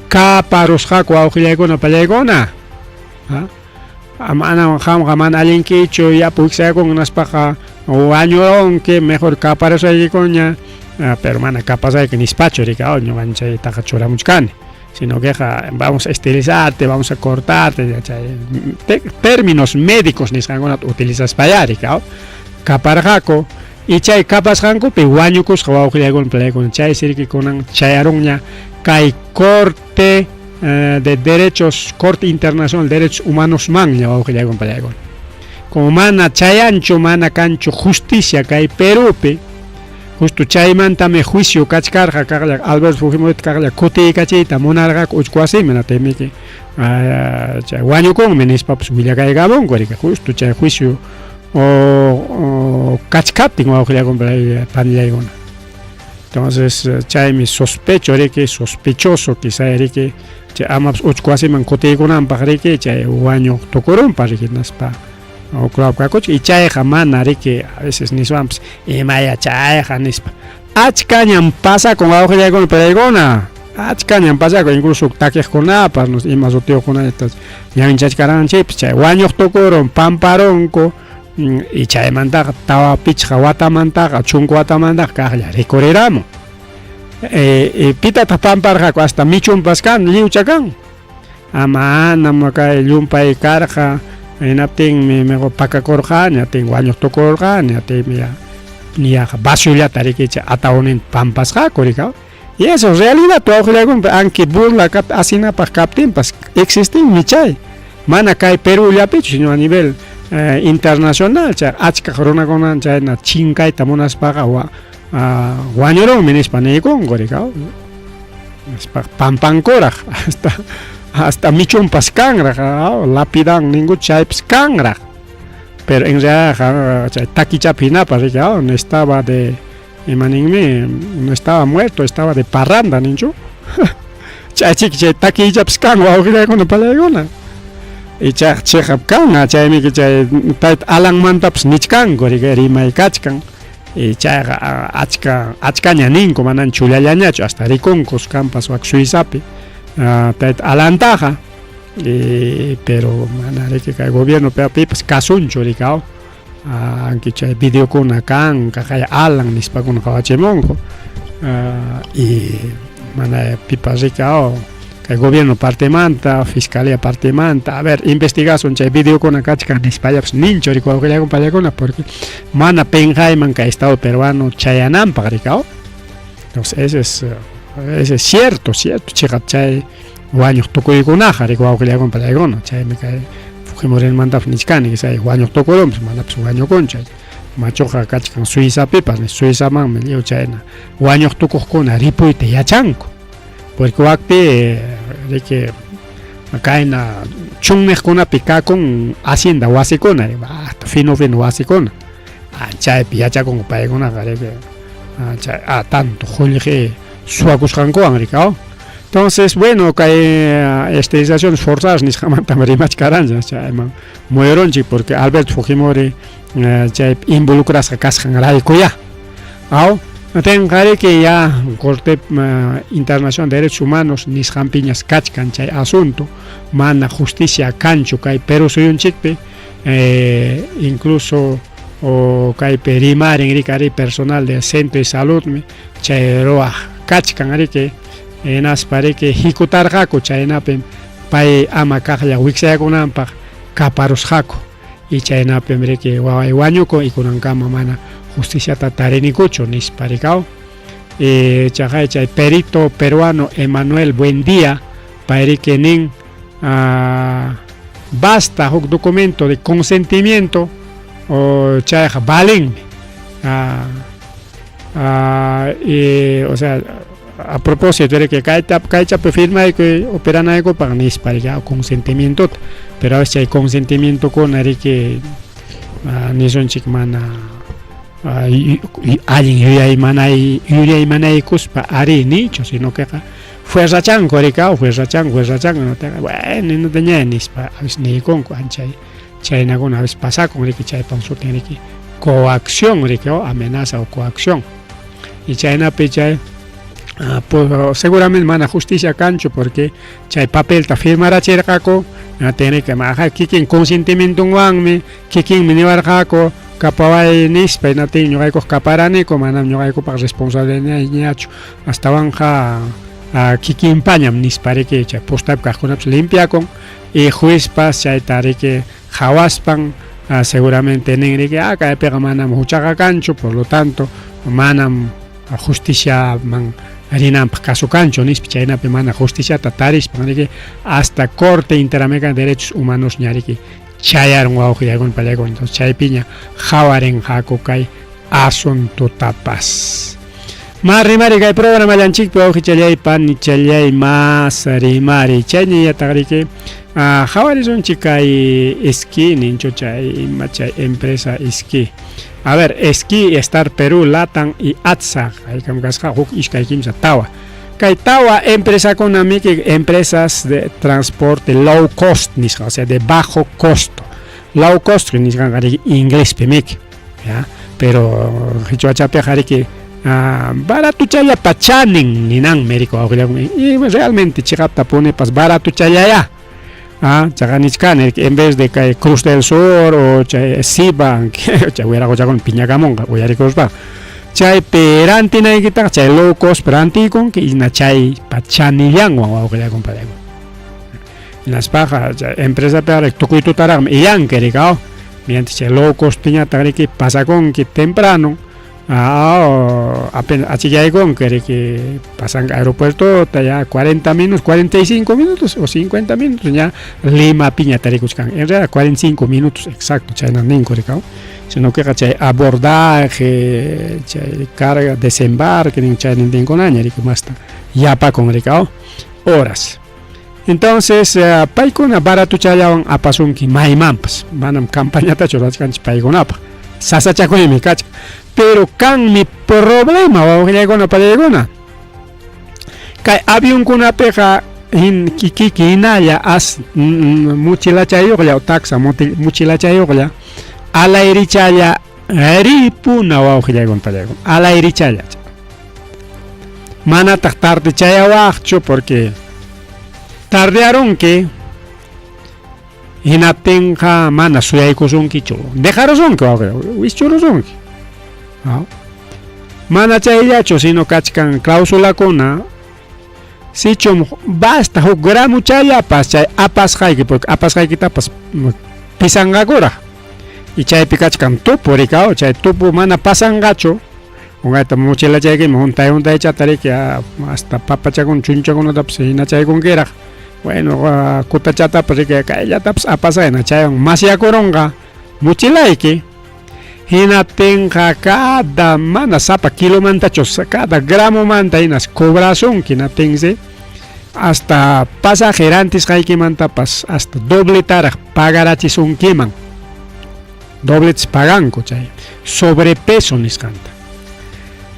kaparusqaku wawqillaykuna pallaykuna. Mana qamqa mana allinkichu yapu wiksayakun hinaspaqa wañurunki mejor kaparusaykikuña pero mana kapasayki nispachu riki ñuqan chaytaqa churamuchkani sino queqa vamos a esterilizarte vamos a cortarte chay términos médicos nisqankunata utilizaspayá riki kaparqaku y chay kapasqankupi wañukusqa wawqillaykuna pallaykuna chaysi riki kunan chayarunña kay corte de derechos corte internacional de derechos humanos manña wawqillaykuna pallaykuna como mana chayanchu mana kanchu justicia kay Perupi justo chaymantami juicio kachkarqa kaqlla Alberto Fujimorita kaqlla kutiykachiyta munarqaku uchku wasiman atimiki chay wañukunmi nispapas willakaykamunku riki justo chay juicio kachkaptin wawqillaykuna panillaykuna entonces chaymi sospecho riki sospechoso quizá riki chay amapas uchku wasiman kutiykunanpaq riki chay wañuq tukurunpa riki hinaspa kakuchka y chayqa mana riki a veces niswanpas imaya chayqa nispa achkañam pasakun wawqillaykuna palaykuna achkañam pasakun incluso takiqkunapas ima sutiyuqkuna ñawinchachkaranchikpas chay wañuq tukurun pamparunku y chaymantaqa tawa pichqa watamantaqa chunka watamantaqa kaqlla rikuriramun pitataq pamparqaku hasta michunpas kan lliwcha kan ama anam kay llumpay karqa Hinaptinmi mejor pakakurqani, hinaptin wañuq tukurqani, hinaptinmi ya niyaqa vaciollata riki chay ataúdninta pampasqaku riki. Y eso es realidad wawqillaykuna, aunque burla kap asinapaq kaptinpas existinmi chay. Mana kay Perú-llapichu, sino a nivel eh, internacional chay achkaq runakunan chayna chinkayta munaspaqa wa, uh, wañurunmi nispa niykunku riki. Nispa pampankuraq hasta hasta michunpas kanraq, lapidan ninku chaypas kanraq. Pero en realidad chay takichapi hinapas riki, no estaba de ima ninmi, no estaba muerto, estaba de parranda ninchu. Chay chiki chay takichapas kan wawqillaykuna palaykuna. Ichaqa chiqap kan, chaymi chay tayta Alanmantapas nichkanku riki rimay kachkan. Y chayqa achka achkaña ninku, manan chullallañachu, hasta rikunkus kanpas wak Suizapi tayta Alantaqa. Y, pero mana riki kay gobierno pipas kasunchu riki aunque chay videokuna kan kaqay Alan nispakuna qawachimunku y mana pipas riki kay gobierno partemanta, fiscalía partemanta, a ver, investigasun chay videokuna kachkan nispallapas ninchu riki wawqillaykuna pallakuna porque mana penqayman kay Estado peruano chayananpaq riki. Entonces ese es cierto, cierto, chiqap chay wañuq tukuykunaqa riki wawqillaykuna pallaykuna, chaymi kay Fujimorimantapas nichkani chay wañuq tukurunpas manapas wañukun chay machuqa kachkan Suizapipas, Suizamanmi lliw chayna wañuq tukuqkuna ripuyta yachanku. Porque wakpi riki kayna chunniqkunapi kakun hacienda wasikuna, hasta fino fino wasikuna. Chaypi yachakunku paykunaqa riki chay tanto qullqi suwakusqankuwan riki. Entonces, bueno, kay esterilizaciones forzadas nisqamantam rimachkaranchik, chayman muyurunchik porque Alberto Fujimori chay involucrasqa kasqanraykuyá. Aw, tenqariki ya Corte Internacional de Derechos Humanos nisqanpiñas kachkan chay asunto, mana justicia kanchu kay Perú suyunchikpi, incluso o kaypi rimarin riki ari personal del centro de saludmi chay ruwaq kachkan riki, hinaspa riki hikutarqaku chaynapim pay ama kaqlla wiksayakunanpaq kaparusqaku y chaynapim riki waway wañukun y kunankama mana justiciata tarinikuchu nispa rikaw. Y chaqay chay perito peruano Emanuel Buendía pay riki nin basta huk documento de consentimiento o chayqa valenmi. Y o sea a propósito riki kayta kaychapi firmaykuy operanaykupaq nispa riki consentimientota, pero a veces chay consentimientokuna riki nisunchik mana allin yuyaymanay yuyaymanaykuspa ari nichu, sino queqa fuerzachanku riki, fuerzachanku fuerzachanku, bueno no nispa a veces niykunku anchay chaynakuna a veces pasakun riki, chaypam sutin riki coacción riki, amenaza o coacción. Y chaynapi chay pues, seguramente mana justicia kanchu porque chay papelta firmarachirqaku, tiene que maja kikin consentimientonwanmi kikinmi niwarqaku kapaway nispa, hinaptin ñuqaykuq kaparaniku, manam ñuqaykupaq responsabilidadñachu, astawanqa kikinpañam nispa riki chay postapi kaqkunapas limpiakun y juezpas chayta riki qhawaspan seguramente nin riki kaypiqa manam huchaqa kanchu, por lo tanto manam justiciaman rinanpaq caso kanchu nispa, chaynapi mana justiciata tarispan riki hasta Corte Interamericana de Derechos Humanos ña riki chayarun wawqillaykuna pallaykuna. Entonces chaypiña qhawarinqaku kay asuntotapas. Ma rimari kay programallanchikpi wawqichallay panichallay mas rimari chayñallataq riki qhawarisunchik kay esquí ninchu chay ima chay empresa esquí. A ver, Esquí, Star Perú, Latam y ATSA, haykam kasqa huk iskay kimsa tawa. Kay tawa empresakuna miki empresas de transporte low cost nisqa, o sea, de bajo costo. Low cost nisqanqa riki inglespi miki, ya, pero qichwachapiqa riki baratuchallapa chanin ninanmi riki wawqillakuna y realmente chiqapta punipas baratuchallayá. Chaqa nichkani en vez de kay Cruz del Sur o chay Siba chay wiraqochakuna piñakamunqa uyarikuspa chaypi rantinaykitaqa chay low cost rantiykunki hina chaypa chanillanwan wawqillakuna pallaykuna. Hinaspaqa chay empresapiqa tukuy tutaraqmi illanki rikaw. Mientras chay low costiñataq riki pasakunki temprano apenas achikyaykunki riki pasanki aeropuertota ya 40 minutos, 45 minutos o 50 minutos ña Limapiña tarikuchkanki. En realidad 45 minutos exacto chayna ninku rikaw. Sino queqa chay abordaje, chay carga, desembarque nin chaynintinkunaña riki masta yapakun rikaw horas. Entonces, paykuna baratuchallawan apasunki maymanpas. Manam campañatachu rurachkanchik paykunapaq. Sasachakuymi kachkan. Pero kanmi problema wawqillaykuna pallaykuna. Kay avionkunapiqa hin kikiki hinalla as mochilachayuqlla o taksa mochilachayuqlla alayrichalla ripuna wawqillaykuna pallaykuna alayrichalla. Manataq tarde chayawaqchu porque tardearunki hinaptinqa mana suyaykusunkichu dejarusunki wawqi wischurusunki. Mana chayllachu sino kachkan clausulakuna sichum basta huk gramuchallapas chay apasqayki porque apasqaykitapas pisanqakuraq y chaypi kachkan tupu rikaw chay tupu mana pasanqachu Ungayta mochilachaykiman huntay huntaychata riki hasta papachakuna chunchakunatapas hinachaykunkiraq. Bueno, kutachatapas riki kayllatapas apasayna chaywan masyakurunqa mochilayki. Hinaptinqa cada mana sapa kilomantachu cada gramomanta hinas cobrasunki hinaptinsi hasta pasaje rantisqaykimantapas hasta dobletaraq pagarachisunkiman. Dobletas paganku chay sobrepeso nisqanta.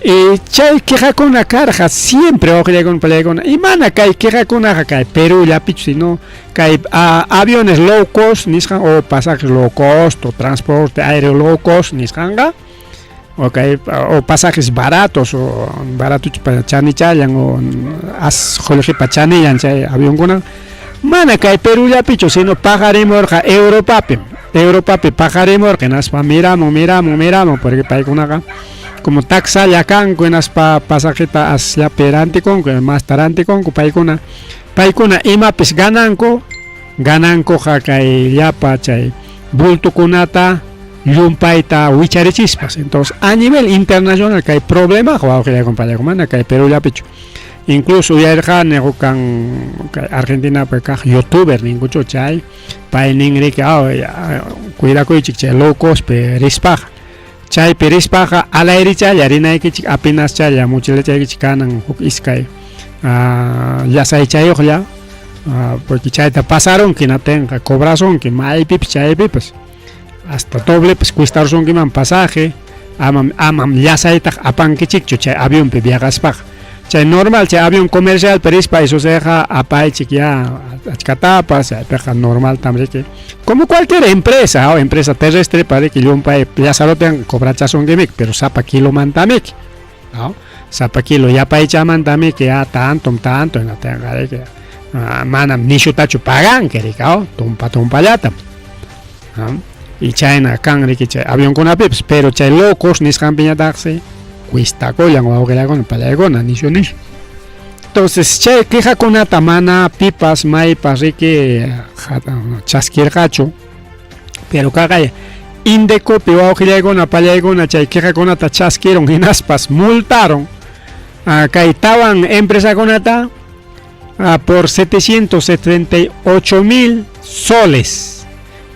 Y chay quejakuna karqa siempre wawqillaykuna pallaykuna y mana kay quejakunaqa kay Perú llapichu sino kay aviones low cost nisqan o pasajes low cost o transporte aéreo low cost nisqanqa o kay o pasajes baratos o baratochu chanichallan o as qullqipa chanillan chay avionkuna mana kay Perú llapichu sino paqarimurqa Europapim Europapi paqarimurqa hinaspa miramun miramun miramun porque paykunaqa como taksalla kanku hinaspa pasajeta asllapi rantikunku masta rantikunku paykuna paykuna imapis gananku ganankuqa kay llapa chay bultokunata llumpayta wicharichispas. Entonces, a nivel internacional kay problemaqa wawqillaykuna pallaykuna mana kay Perú llapichu. Incluso uyarirqani huk kan kay Argentinapi kaq youtuber ninkuchu chay pay nin riki cuidakuychik chay low costpi rispaqa. Chaypi rispaqa alayrichalla rinaykichik apenaschalla mochilachaykichik kanan huk iskay llasaychayuqlla porque chayta pasarunki hinaptinqa cobrasunki maypipas chaypipas. Hasta doblepas cuestarusunkiman pasaje, amam amam llasaytaq apankichikchu chay avionpi viajaspaqa. Chay normal chay avión comercialpi rispa isusayqa apaychik ya achkatapas, chaypiqa normaltam riki. Como cualquier empresa o empresa terrestrepa riki llumpay llasarutinqa cobrachasunkimiki, pero sapa kilomantamiki, ¿no? Sapa kilo yapaychamantamiki ya tantom tanto hinatinqa riki manam nishutachu paganki riki, tumpa tumpallatam. Y chayna kan riki chay avionkunapipas, pero chay low cost nisqanpiñataqsi cuestakullan wawqillakuna pallaykuna nishu nishu. Entonces chay quejakunata mana pipas maypas riki chaskirqachu, pero kaqay Indecopi wawqillaykuna pallaykuna chay quejakunata chaskirun hinaspas multaron kay tawan empresakunata por 778 mil soles.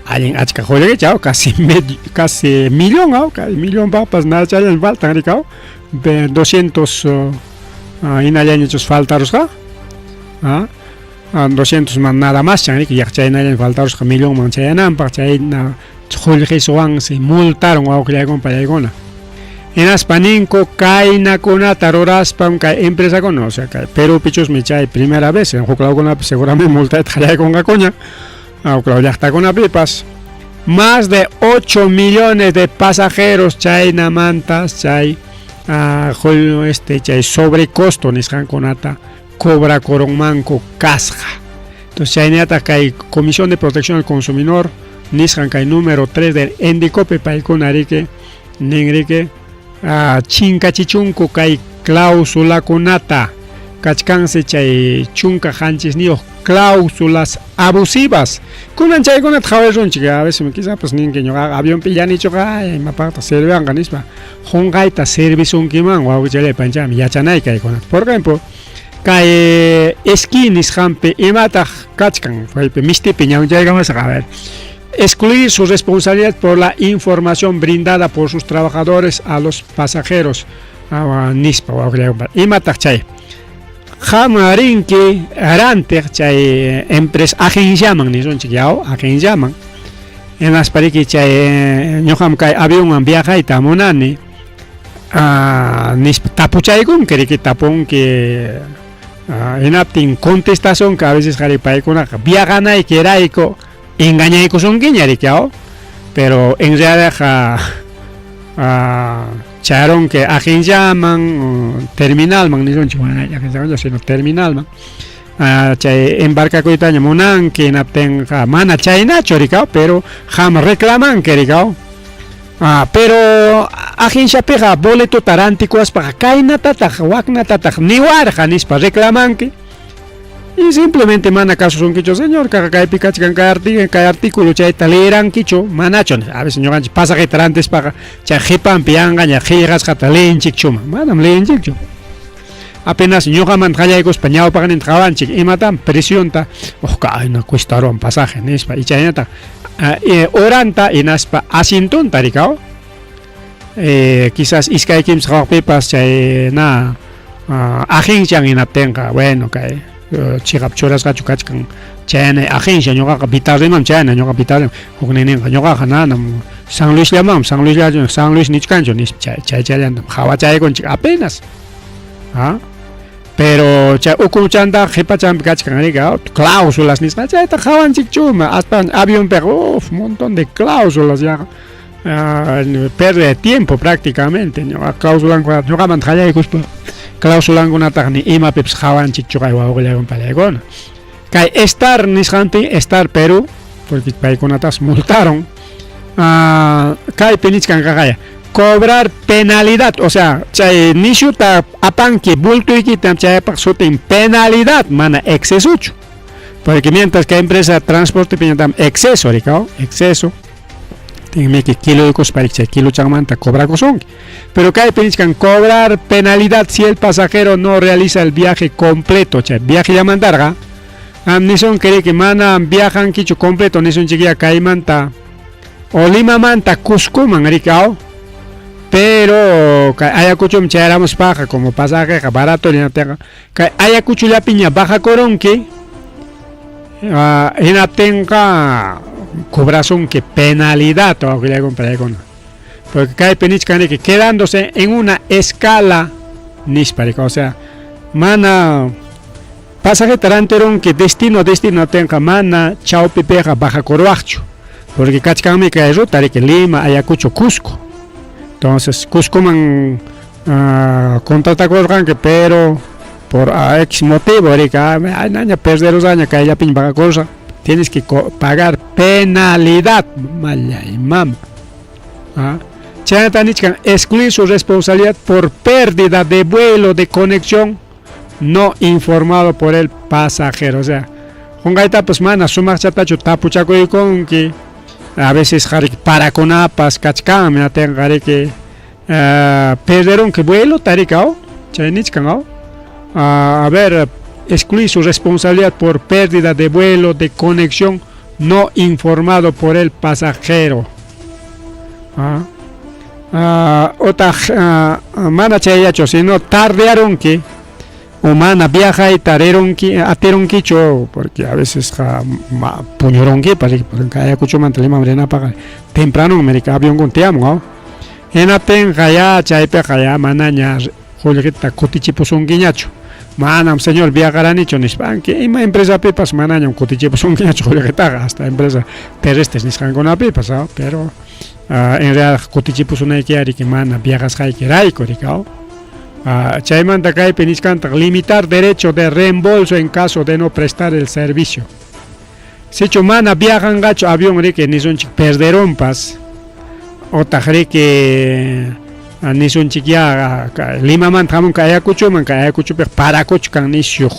Allin achka qullqicha, casi medio, casi millón, casi millón papas nachallan faltan rikaw, 200 hinallañachus faltarusqa, 200 man nada más chan riki chaynallan faltarusqa millonman chayananpaq chayna qullqiswansi multaron wawqillaykuna pallaykuna. Hinaspa ninku kaynakunata ruraspam kay empresakuna, o sea, kay Perupichusmi chay primera vez, huk lawkunapi seguramente multayta qallaykunqakuña, huk law llaqtakunapipas más de 8 millones de pasajeros chaynamantas chay chay sobrecosto nisqankunata cobrakurunmanku kasqa. Entonces chaynataq kay Comisión de Protección al Consumidor nisqan kay número 3 del Indecopi paykuna riki nin riki chinkachichunku kay cláusulakunata. Kachkansi chay 17 cláusulas abusivas. Kunan chaykunata qhawarirunchik, a veces quizás ninki ñuqaqa avionpi llanichuqa imapaqtaq sirviwanqa nispa. Qunqayta servisunkiman wawqichalay panchami yachanay kaykunata. Por ejemplo, kay esquí nisqanpi imataq kachkan kaypi mistipi ñawinchaykamasaq a ver. Excluir su responsabilidad por la información brindada por sus trabajadores a los pasajeros. Nispa wawqillaykunapa. Imataq chay? Qam rinki rantiq chay empresa agenciaman nisunchik yaw agenciaman. Hinaspa riki chay ñuqam kay avionwan viajayta munani nispa tapuchaykunki riki tapunki hinaptin contestasunki a veces qari paykunaqa viajanaykirayku engañaykusunkiña riki yaw pero en realidadqa chayarunki agenciaman terminalman nisunchik mana agenciaman sino terminalman chay embarcakuytaña munanki hinaptinqa mana chaynachu rikaw pero qam reclamanki rikaw pero agenciapiqa boletota rantikuwaspaqa kaynatataq waknatataq niwarqa nispa reclamanki y simplemente mana kasusunkichu señor kaqa kaypi kachkan kay artículo chayta leerankichu manachu a veces ñuqanchik pasajeta rantispaqa chay qhipanpi yanqaña qillqasqata leenchikchuma manam leenchikchu apenas ñuqamanta qallaykuspa ñawpaqninta qawanchik imatam presionta oh kayna cuestaruwan pasaje nispa y chaynataq horanta hinaspa asientonta rikaw quizás iskay kimsa qhawaqpipas chay na agencian hinaptinqa bueno kay chiqap churasqachu kachkan chayna agencia ñuqaqa Vitarriman chayna ñuqa Vitarriman hukninninqa ñuqaqa nanam San Luisllaman San Luisllachu San Luis nichkanchu nispa chay chaychallantam qhawachaykunchik apenas ah pero chay ukuchanta qhipachanpi kachkan rika cláusulas nisqa chayta qhawanchikchuma astawan avionpiqa uf montón de cláusulas yaqa pérdida de tiempo prácticamente ñuqa cláusulankunata ñuqamanta qallaykuspa cláusulankunataqa ni imapipas qhawanchikchu kay wawqillaykuna palaykuna kay Star nisqanpi Star Perú porque paykunatas multaron kaypi nichkan qaqaya cobrar penalidad o sea chay nishuta apanki bultuykita chaypaq sutin penalidad mana excesochu porque mientras que empresa transporte piñatam exceso rikaw exceso tinmiki kiloykuspa chay kilochanmanta cobrakusunki pero kaypi nichkan cobrar penalidad si el pasajero no realiza el viaje completo chay viaje llamantarqa am nisunki riki mana viajankichu completo nisunchikya kaymanta o Limamanta Cuscoman rikaw pero kay Ayacuchoman chayaramuspaqa como pasajeqa barato hinaptinqa kay Ayacuchollapiña bajakurunki hinaptinqa cobrasunki penalidad wawqillaykuna palaykuna porque kaypi nichkan riki quedándose en una escala nispa riki o sea mana pasajeta rantirunki destino destino tinqa mana chawpipiqa bajakuruwaqchu porque kachkanmi kay ruta riki Lima Ayacucho Cusco entonces Cuscoman contratakurqanki pero por X motivo riki naña perderusqaña kayllapiña bajakurusqa tienes que pagar penalidad mallay mama chaynata nichkan excluir su responsabilidad por pérdida de vuelo de conexión no informado por el pasajero o sea qunqaytapas mana sumaqchatachu tapuchakuykunki a veces qariki parakunapas kachkanmi atinqa riki perderunki vuelota riki aw chay nichkan aw a ver excluir su responsabilidad por pérdida de vuelo de conexión no informado por el pasajero otaq mana chayllachu sino tardearunki o mana viajayta rirunki atirunkichu porque a veces puñurunkipas porque Ayacuchomanta Limaman rinapaqqa tempranonmi riki avionkuna tiyamun aw hinaptinqa ya chaypiqa ya manaña qullqita kutichipusunkiñachu manam señor viajaranichu nispa aunque ima empresapipas manañam kutichipusunkiñachu qullqitaqa hasta empresa terrestres nisqankunapipas aw pero en realidad kutichipusunayki riki mana viajasqaykirayku riki aw chaymanta kaypi nichkantaq limitar derecho de reembolso en caso de no prestar el servicio sichu mana viajanqachu avión riki nisunchik perderunpas otaq riki Nisunchikyá Limamanta hamunku Ayacuchoman, kay Ayacuchopiqa parakuchkan nisyu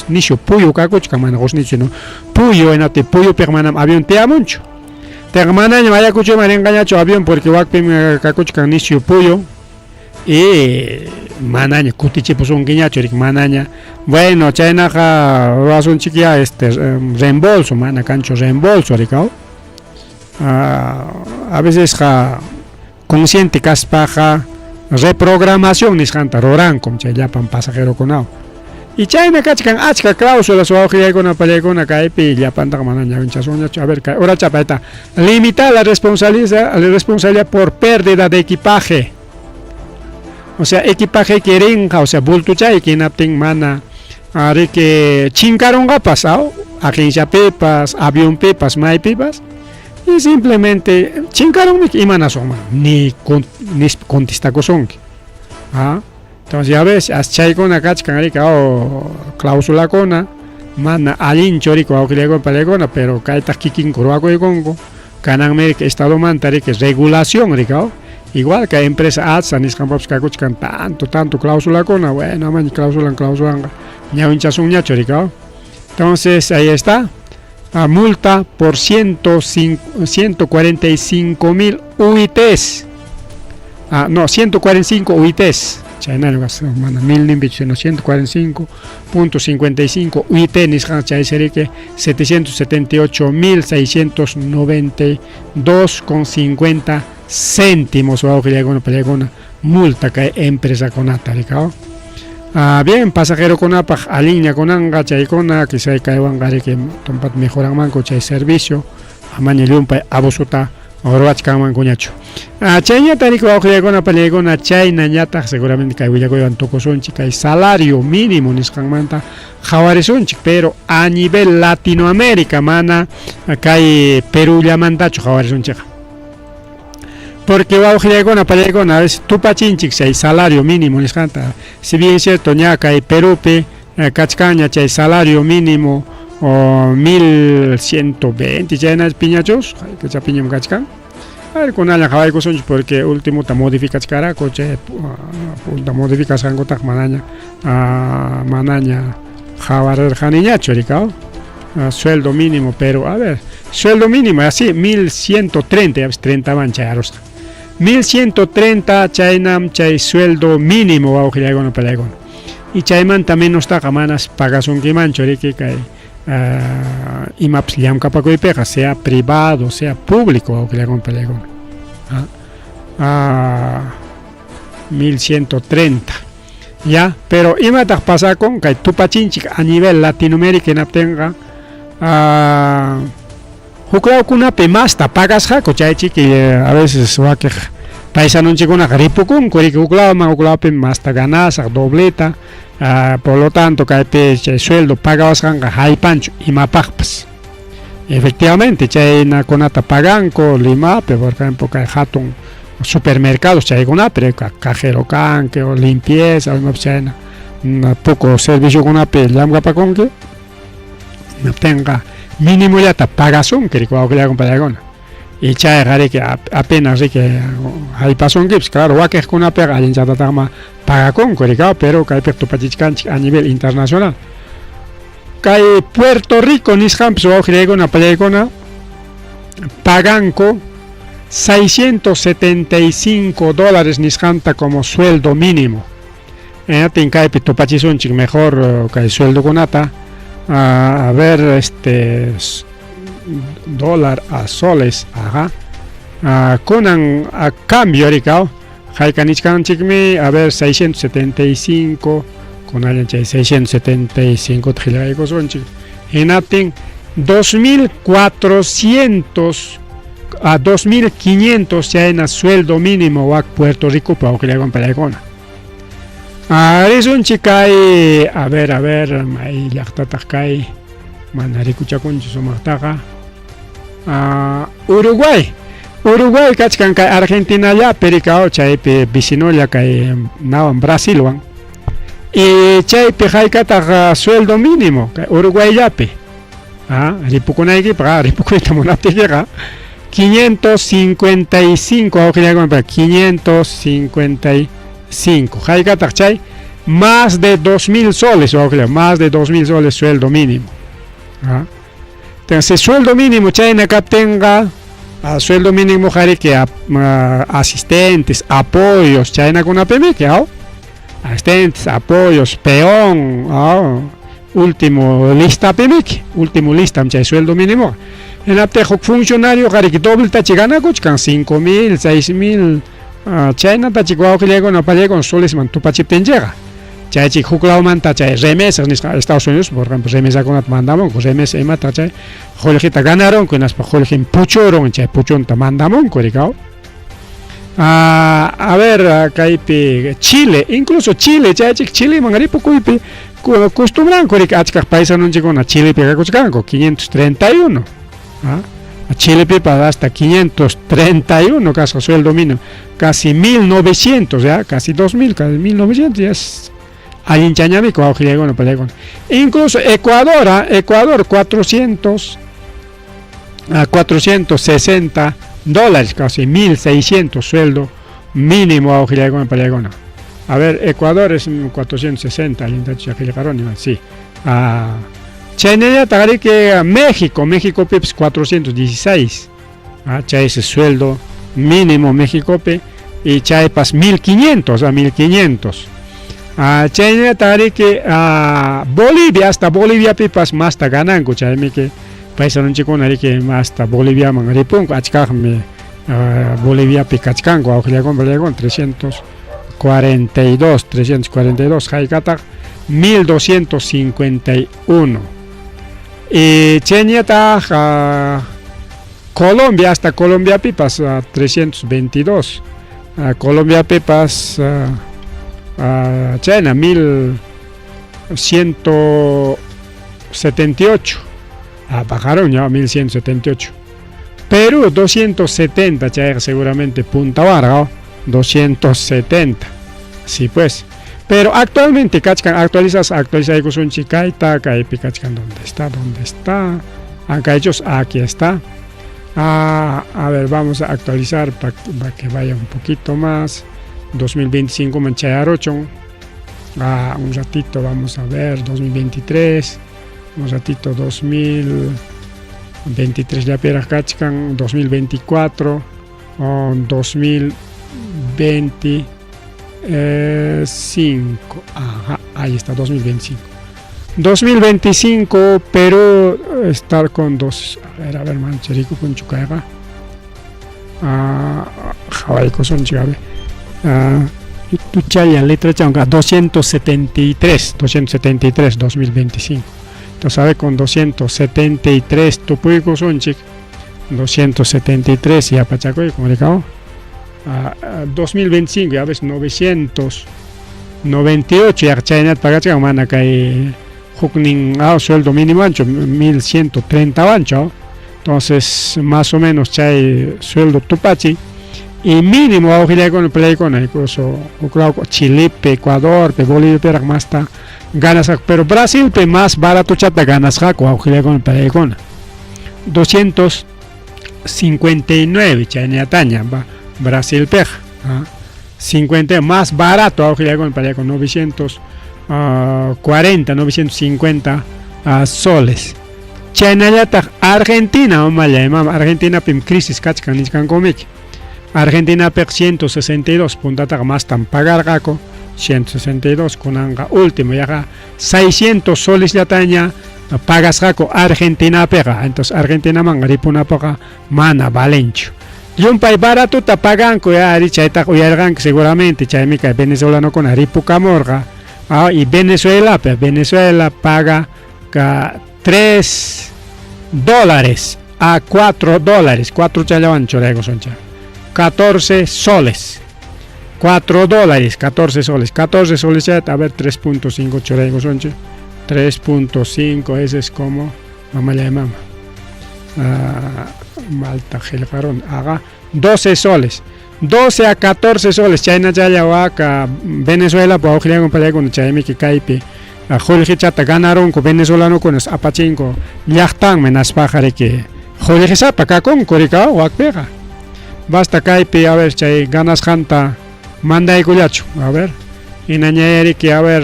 nisyu puyu kakuchkan, mana qusnichu no puyu, hinaptin puyupiqa manam avión tiyamunchu. Tiqa manañam Ayacuchoman rinqañachu avión porque wakpim kakuchkan nisyu puyu y manaña kutichipusunkiñachu riki manaña. Bueno, chaynaqa ruwasunchikyá este reembolso, mana kanchu reembolso rikaw. A vecesqa consciente kaspaqa reprogramación nisqanta rurankum chay llapan pasajerokunawan. Y chayna kachkan achka cláusulas wawqillaykuna pallaykuna kaypi llapantaqa mana ñawinchasunñachu. A ver, kay urachapa ahí está. Limitar la responsabilidad por pérdida de equipaje. O sea, equipaje rinqa, o sea, bultuchayki hinaptin mana riki chinkarunqapas, aw, agenciapipas, avionpipas, maypipas. Y simplemente chinkarunmiki imanasunman ni nispa contestakusunki. ¿Ah? Entonces ya ves, as chaykuna kachkan riki aw clausulakuna mana allinchu riki wawqillaykuna palaykuna, pero kaytaq kikinku ruwakuykunku. Kananmi riki estadomanta riki regulación riki aw. Igual kay empresa ATSA nisqanpapas kakuchkan tanto tanto clausulakuna, bueno amaña clausulan clausulanqa ñawinchasunñachu riki aw. Entonces ahí está. A multa por 145 mil UITs. Ah, no, 145 UITs. Chaynaña mana mil nimpichu, sino 145.55 UIT nisqan chay seriki 778.692.50 céntimos wawqillaykuna pallaykuna multa kay empresakunata rikaw. Ah, bien, pasajerokunapaq allinña kunanqa chaykuna quizá kaywanqa riki tumpata mejoranmanku chay servicio amaña llumpay abusota ruwachkanmankuñachu. Ah, chayñata riki wawqillaykuna pallaykuna chaynañataq seguramente kay willakuywan tukusunchik kay salario mínimo nisqanmanta qhawarisunchik, pero a nivel Latinoamérica mana kay Perú-llamantachu qhawarisunchikqa. Porque wawqillaykuna pallaykuna a veces tupachinchik chay salario mínimo nisqanta. Si bien es cierto ña kay Perúpi kachkanña chay salario mínimo o 1120 chayna piñachus, piñam kachkan. A ver, kunalla qhawaykusunchik porque ultimota modificachkaraku chay punta modificasqankutaq manaña manaña qhawarirqaniñachu rikaw. Sueldo mínimo, pero a ver, sueldo mínimo así 1130, ya ves 30 man chayarusqa. 1130 chaynam chay sueldo mínimo wawqillaykuna pallaykuna. Y chaymanta menostaqa manas pagasunkimanchu riki kay imapas llamkapakuypiqa, sea privado, sea público wawqillaykuna pallaykuna. 1130. Ya, pero imataq pasakun kay tupachinchik a nivel Latinoamérica hinaptinqa huklawkunapi masta pagasqaku chaychiki a veces wakiq paisanunchikkunaqa ripukunku riki huklawman huklawpi masta ganasaq dobleta, por lo tanto kaypi chay sueldo pagawasqanqa haypanchu imapaqpas. Efectivamente chaynakunata paganku Limapi, por ejemplo, kay hatun supermercados chaykunapi cajero kanki o limpieza o imapas chayna poco serviciokunapi llamkapakunki hinaptinqa minimollata pagasunki riki wawqillaykuna pallaykuna. Y chayqa riki apenas riki haypasunkipas, claro wakiqkunapiqa allinchatataqma pagakunku riki, pero kaypiqa tupachichkanchik a nivel internacional. Kay Puerto Rico nisqanpas wawqillaykuna pallaykuna paganku 675 dólares nisqanta como sueldo mínimo. Hinaptin kaypi tupachisunchik mejor kay sueldokunata. A ver, este dólar a soles, ajá. Kunan a cambio rikaw, hayka nichkanchikmi, a ver, 675 kunallan chay 675 ta qillqaykusunchik. Hinaptin 2400 a 2500 chayna sueldo mínimo wak Puerto Rico pa wawqillaykuna pallaykuna. Risunchik kay, a ver, may llaqtataq kay mana rikuchakunchu sumaqtaqa. Uruguay. Uruguay kachkan kay Argentinallapi rikaw chaypi vecinolla kay nawan Brasilwan. Y chaypi haykataq sueldo mínimo kay Uruguayllapi. Ripukunaykipaq, ripukuyta munaptiykiqa 555 wawqillakuna 555 haykataq chay más de 2000 soles wawqilla más de 2000 soles sueldo mínimo ¿Ah? Entonces sueldo mínimo chayna kaptinqa sueldo mínimo qariki asistentes apoyos chaynakunapimiki aw asistentes apoyos peón aw último listapimiki último listam chay sueldo mínimo hinaptin huk funcionario qariki dobletachi ganakuchkan 5000 6000 chaynatachik wawqillaykuna pallaykuna solesman tupachiptinchikqa chaychik huk lawmanta chay remesas nisqa Estados Unidos por ejemplo remesakunata mandamunku remesa imata chay qullqita ganarunku hinaspa qullqin puchurun chay puchunta mandamunku rikaw a ver kaypi Chile incluso Chile chaychik Chileman ripukuypi costumbranku riki achkaq paisanunchikkuna Chilepi kakuchkanku 531 Chilepipas hasta 531 kasqa sueldo mínimo casi 1900 ya casi 2000 casi 1900 ya es allinchañamiko wawqillaykuna pallaykuna incluso Ecuador Ecuador 400 a 460 dólares casi 1600 sueldo mínimo wawqillaykuna pallaykuna a ver Ecuador es 460 allintachu qillqaruni sí chaynallataq riki México Méxicopipas 416 chay es sueldo mínimo Méxicopi y chaypas 1500 a 1500 chaynallataq riki Bolivia hasta Boliviapipas masta gananku chaymiki paisanunchikkuna riki hasta Boliviaman ripunku achkaqmi Boliviapi kachkanku wawqillaykuna pallaykuna 342 342 haykataq 1251 y chaynallataq Colombia hasta Colombiapipas 322 Colombiapipas chayna 1178 bajaron ya 1178 Perú 270 chayqa seguramente Punta Varga 270 sí pues pero actualmente kachkan actualizas actualizaykusunchik kayta kaypi kachkan dónde está dónde está acá ellos aquí está a ver vamos a actualizar para que vaya un poquito más 2025 man chayaruchun un ratito vamos a ver 2023 un ratito 2023 llapiraq kachkan 2024 o 2025 ajá, ahí está 2025 2025 Perú estar con dos a ver mancherico con chukayqa qhawaykusunchik a ver tuchalla letrachawan 273 273 2025 entonces a ver con 273 tupuykusunchik 273 yapachakuy como rikaw 2025 ya ves 998 yaqa chaynata pagachkan mana kay huknin sueldo mínimo ancho 1130 ancho entonces más o menos chay sueldo tupachi y mínimo wawqillaykuna palaykuna incluso huk law Chilepi Ecuadorpi Boliviapiraq masta ganasqaku pero Brasilpi más baratochata ganasqaku wawqillaykuna palaykuna 259 chaynallataña Brasilpiqa 50 más barato wawqillaykuna palaykuna 940 950 soles chaynallataq Argentina mamalla mama Argentinapim crisis kachkan nichkankumiki Argentinapiqa 162 puntataqa mastam pagarqaku 162 kunanqa último yaqa 600 solesllataña pagasqaku Argentinapiqa entonces Argentinaman ripunapaqa mana valenchu llumpay baratota paganku ari chaytaqa uyarirqanki seguramente chaymi kay venezolanokuna ripukamurqa y Venezuelapi Venezuela paga 3 dólares a 4 dólares 4 challawan churaykusunchik 14 soles 4 dólares 14 soles 14 soles a ver 3.5 churaykusunchik 3.5 ese es como mamalla mama malta qillqarun haga 12 soles 12 a 14 soles chaynachalla waka Venezuela wawqillaykuna pallaykuna chaymiki kaypi qullqichata ganarunku venezolanokuna apachinku llaqtanmi naspaqa riki Qullqisapa kakunku rikaw wakpiqa. Basta kaypi a ver chay ganasqanta mandaykullachu a ver. Hinañayá riki a ver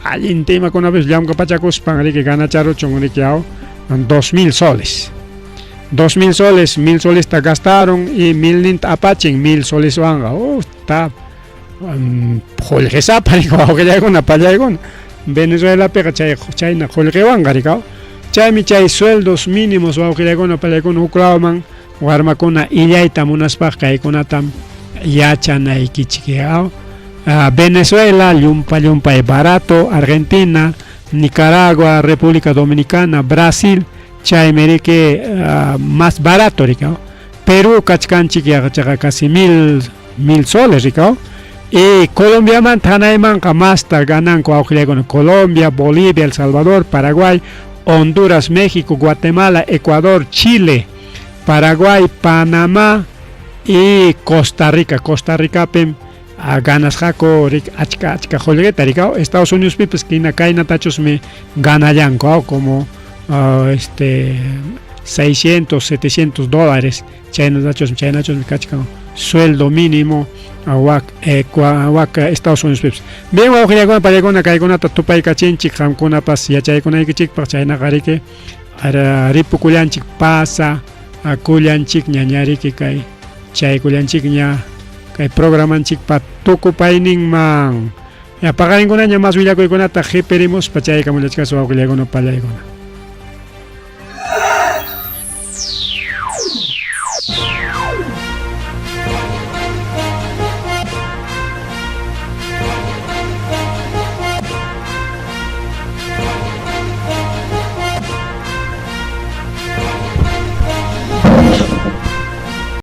allinta imakunapis llamkapachakuspan riki ganacharuchun riki aw 2000 soles. 2000 soles, 1000 solesta gastaron y milninta apachin 1000 soleswanqa. Usta qullqisapa riki wawqillaykuna pallaykuna. Venezuelapiqa chay chayna qullqiwanqa rikaw. Chaymi chay sueldos mínimos wawqillaykuna pallaykuna huk lawman warmakuna illayta munaspaq kaykunatam yachanaykichik. Venezuela llumpa llumpay barato, Argentina, Nicaragua, República Dominicana, Brasil, chaymi riki más barato rikaw. Perú kachkanchik yaqa casi mil soles rikaw. Y Colombiamanta hanaymanqa masta gananku wawqillaykuna Colombia, Bolivia, El Salvador, Paraguay, Honduras, México, Guatemala, Ecuador, Chile, Paraguay, Panamá y Costa Rica. Costa Ricapim ganasqaku achka achka qullqita rikaw. Estados Unidospipas hina kaynatachusmi ganallanku como este 600, 700 dólares chaynatachusmi chaynachusmi kachkan sueldo mínimo wak wak Estados Unidos. Bien, wawqillaykuna pallaykuna kaykunata tupaykachinchik qamkunapas yachaykunaykichikpaq chaynaqa riki ripukullanchik pasa kullanchikña ñariki kay chaykullanchikña kay programanchikpa tukupayninman. Ya paqarinkunaña mas willakuykunata qhipirimuspa chaykamullachkasu wawqillaykuna pallaykuna.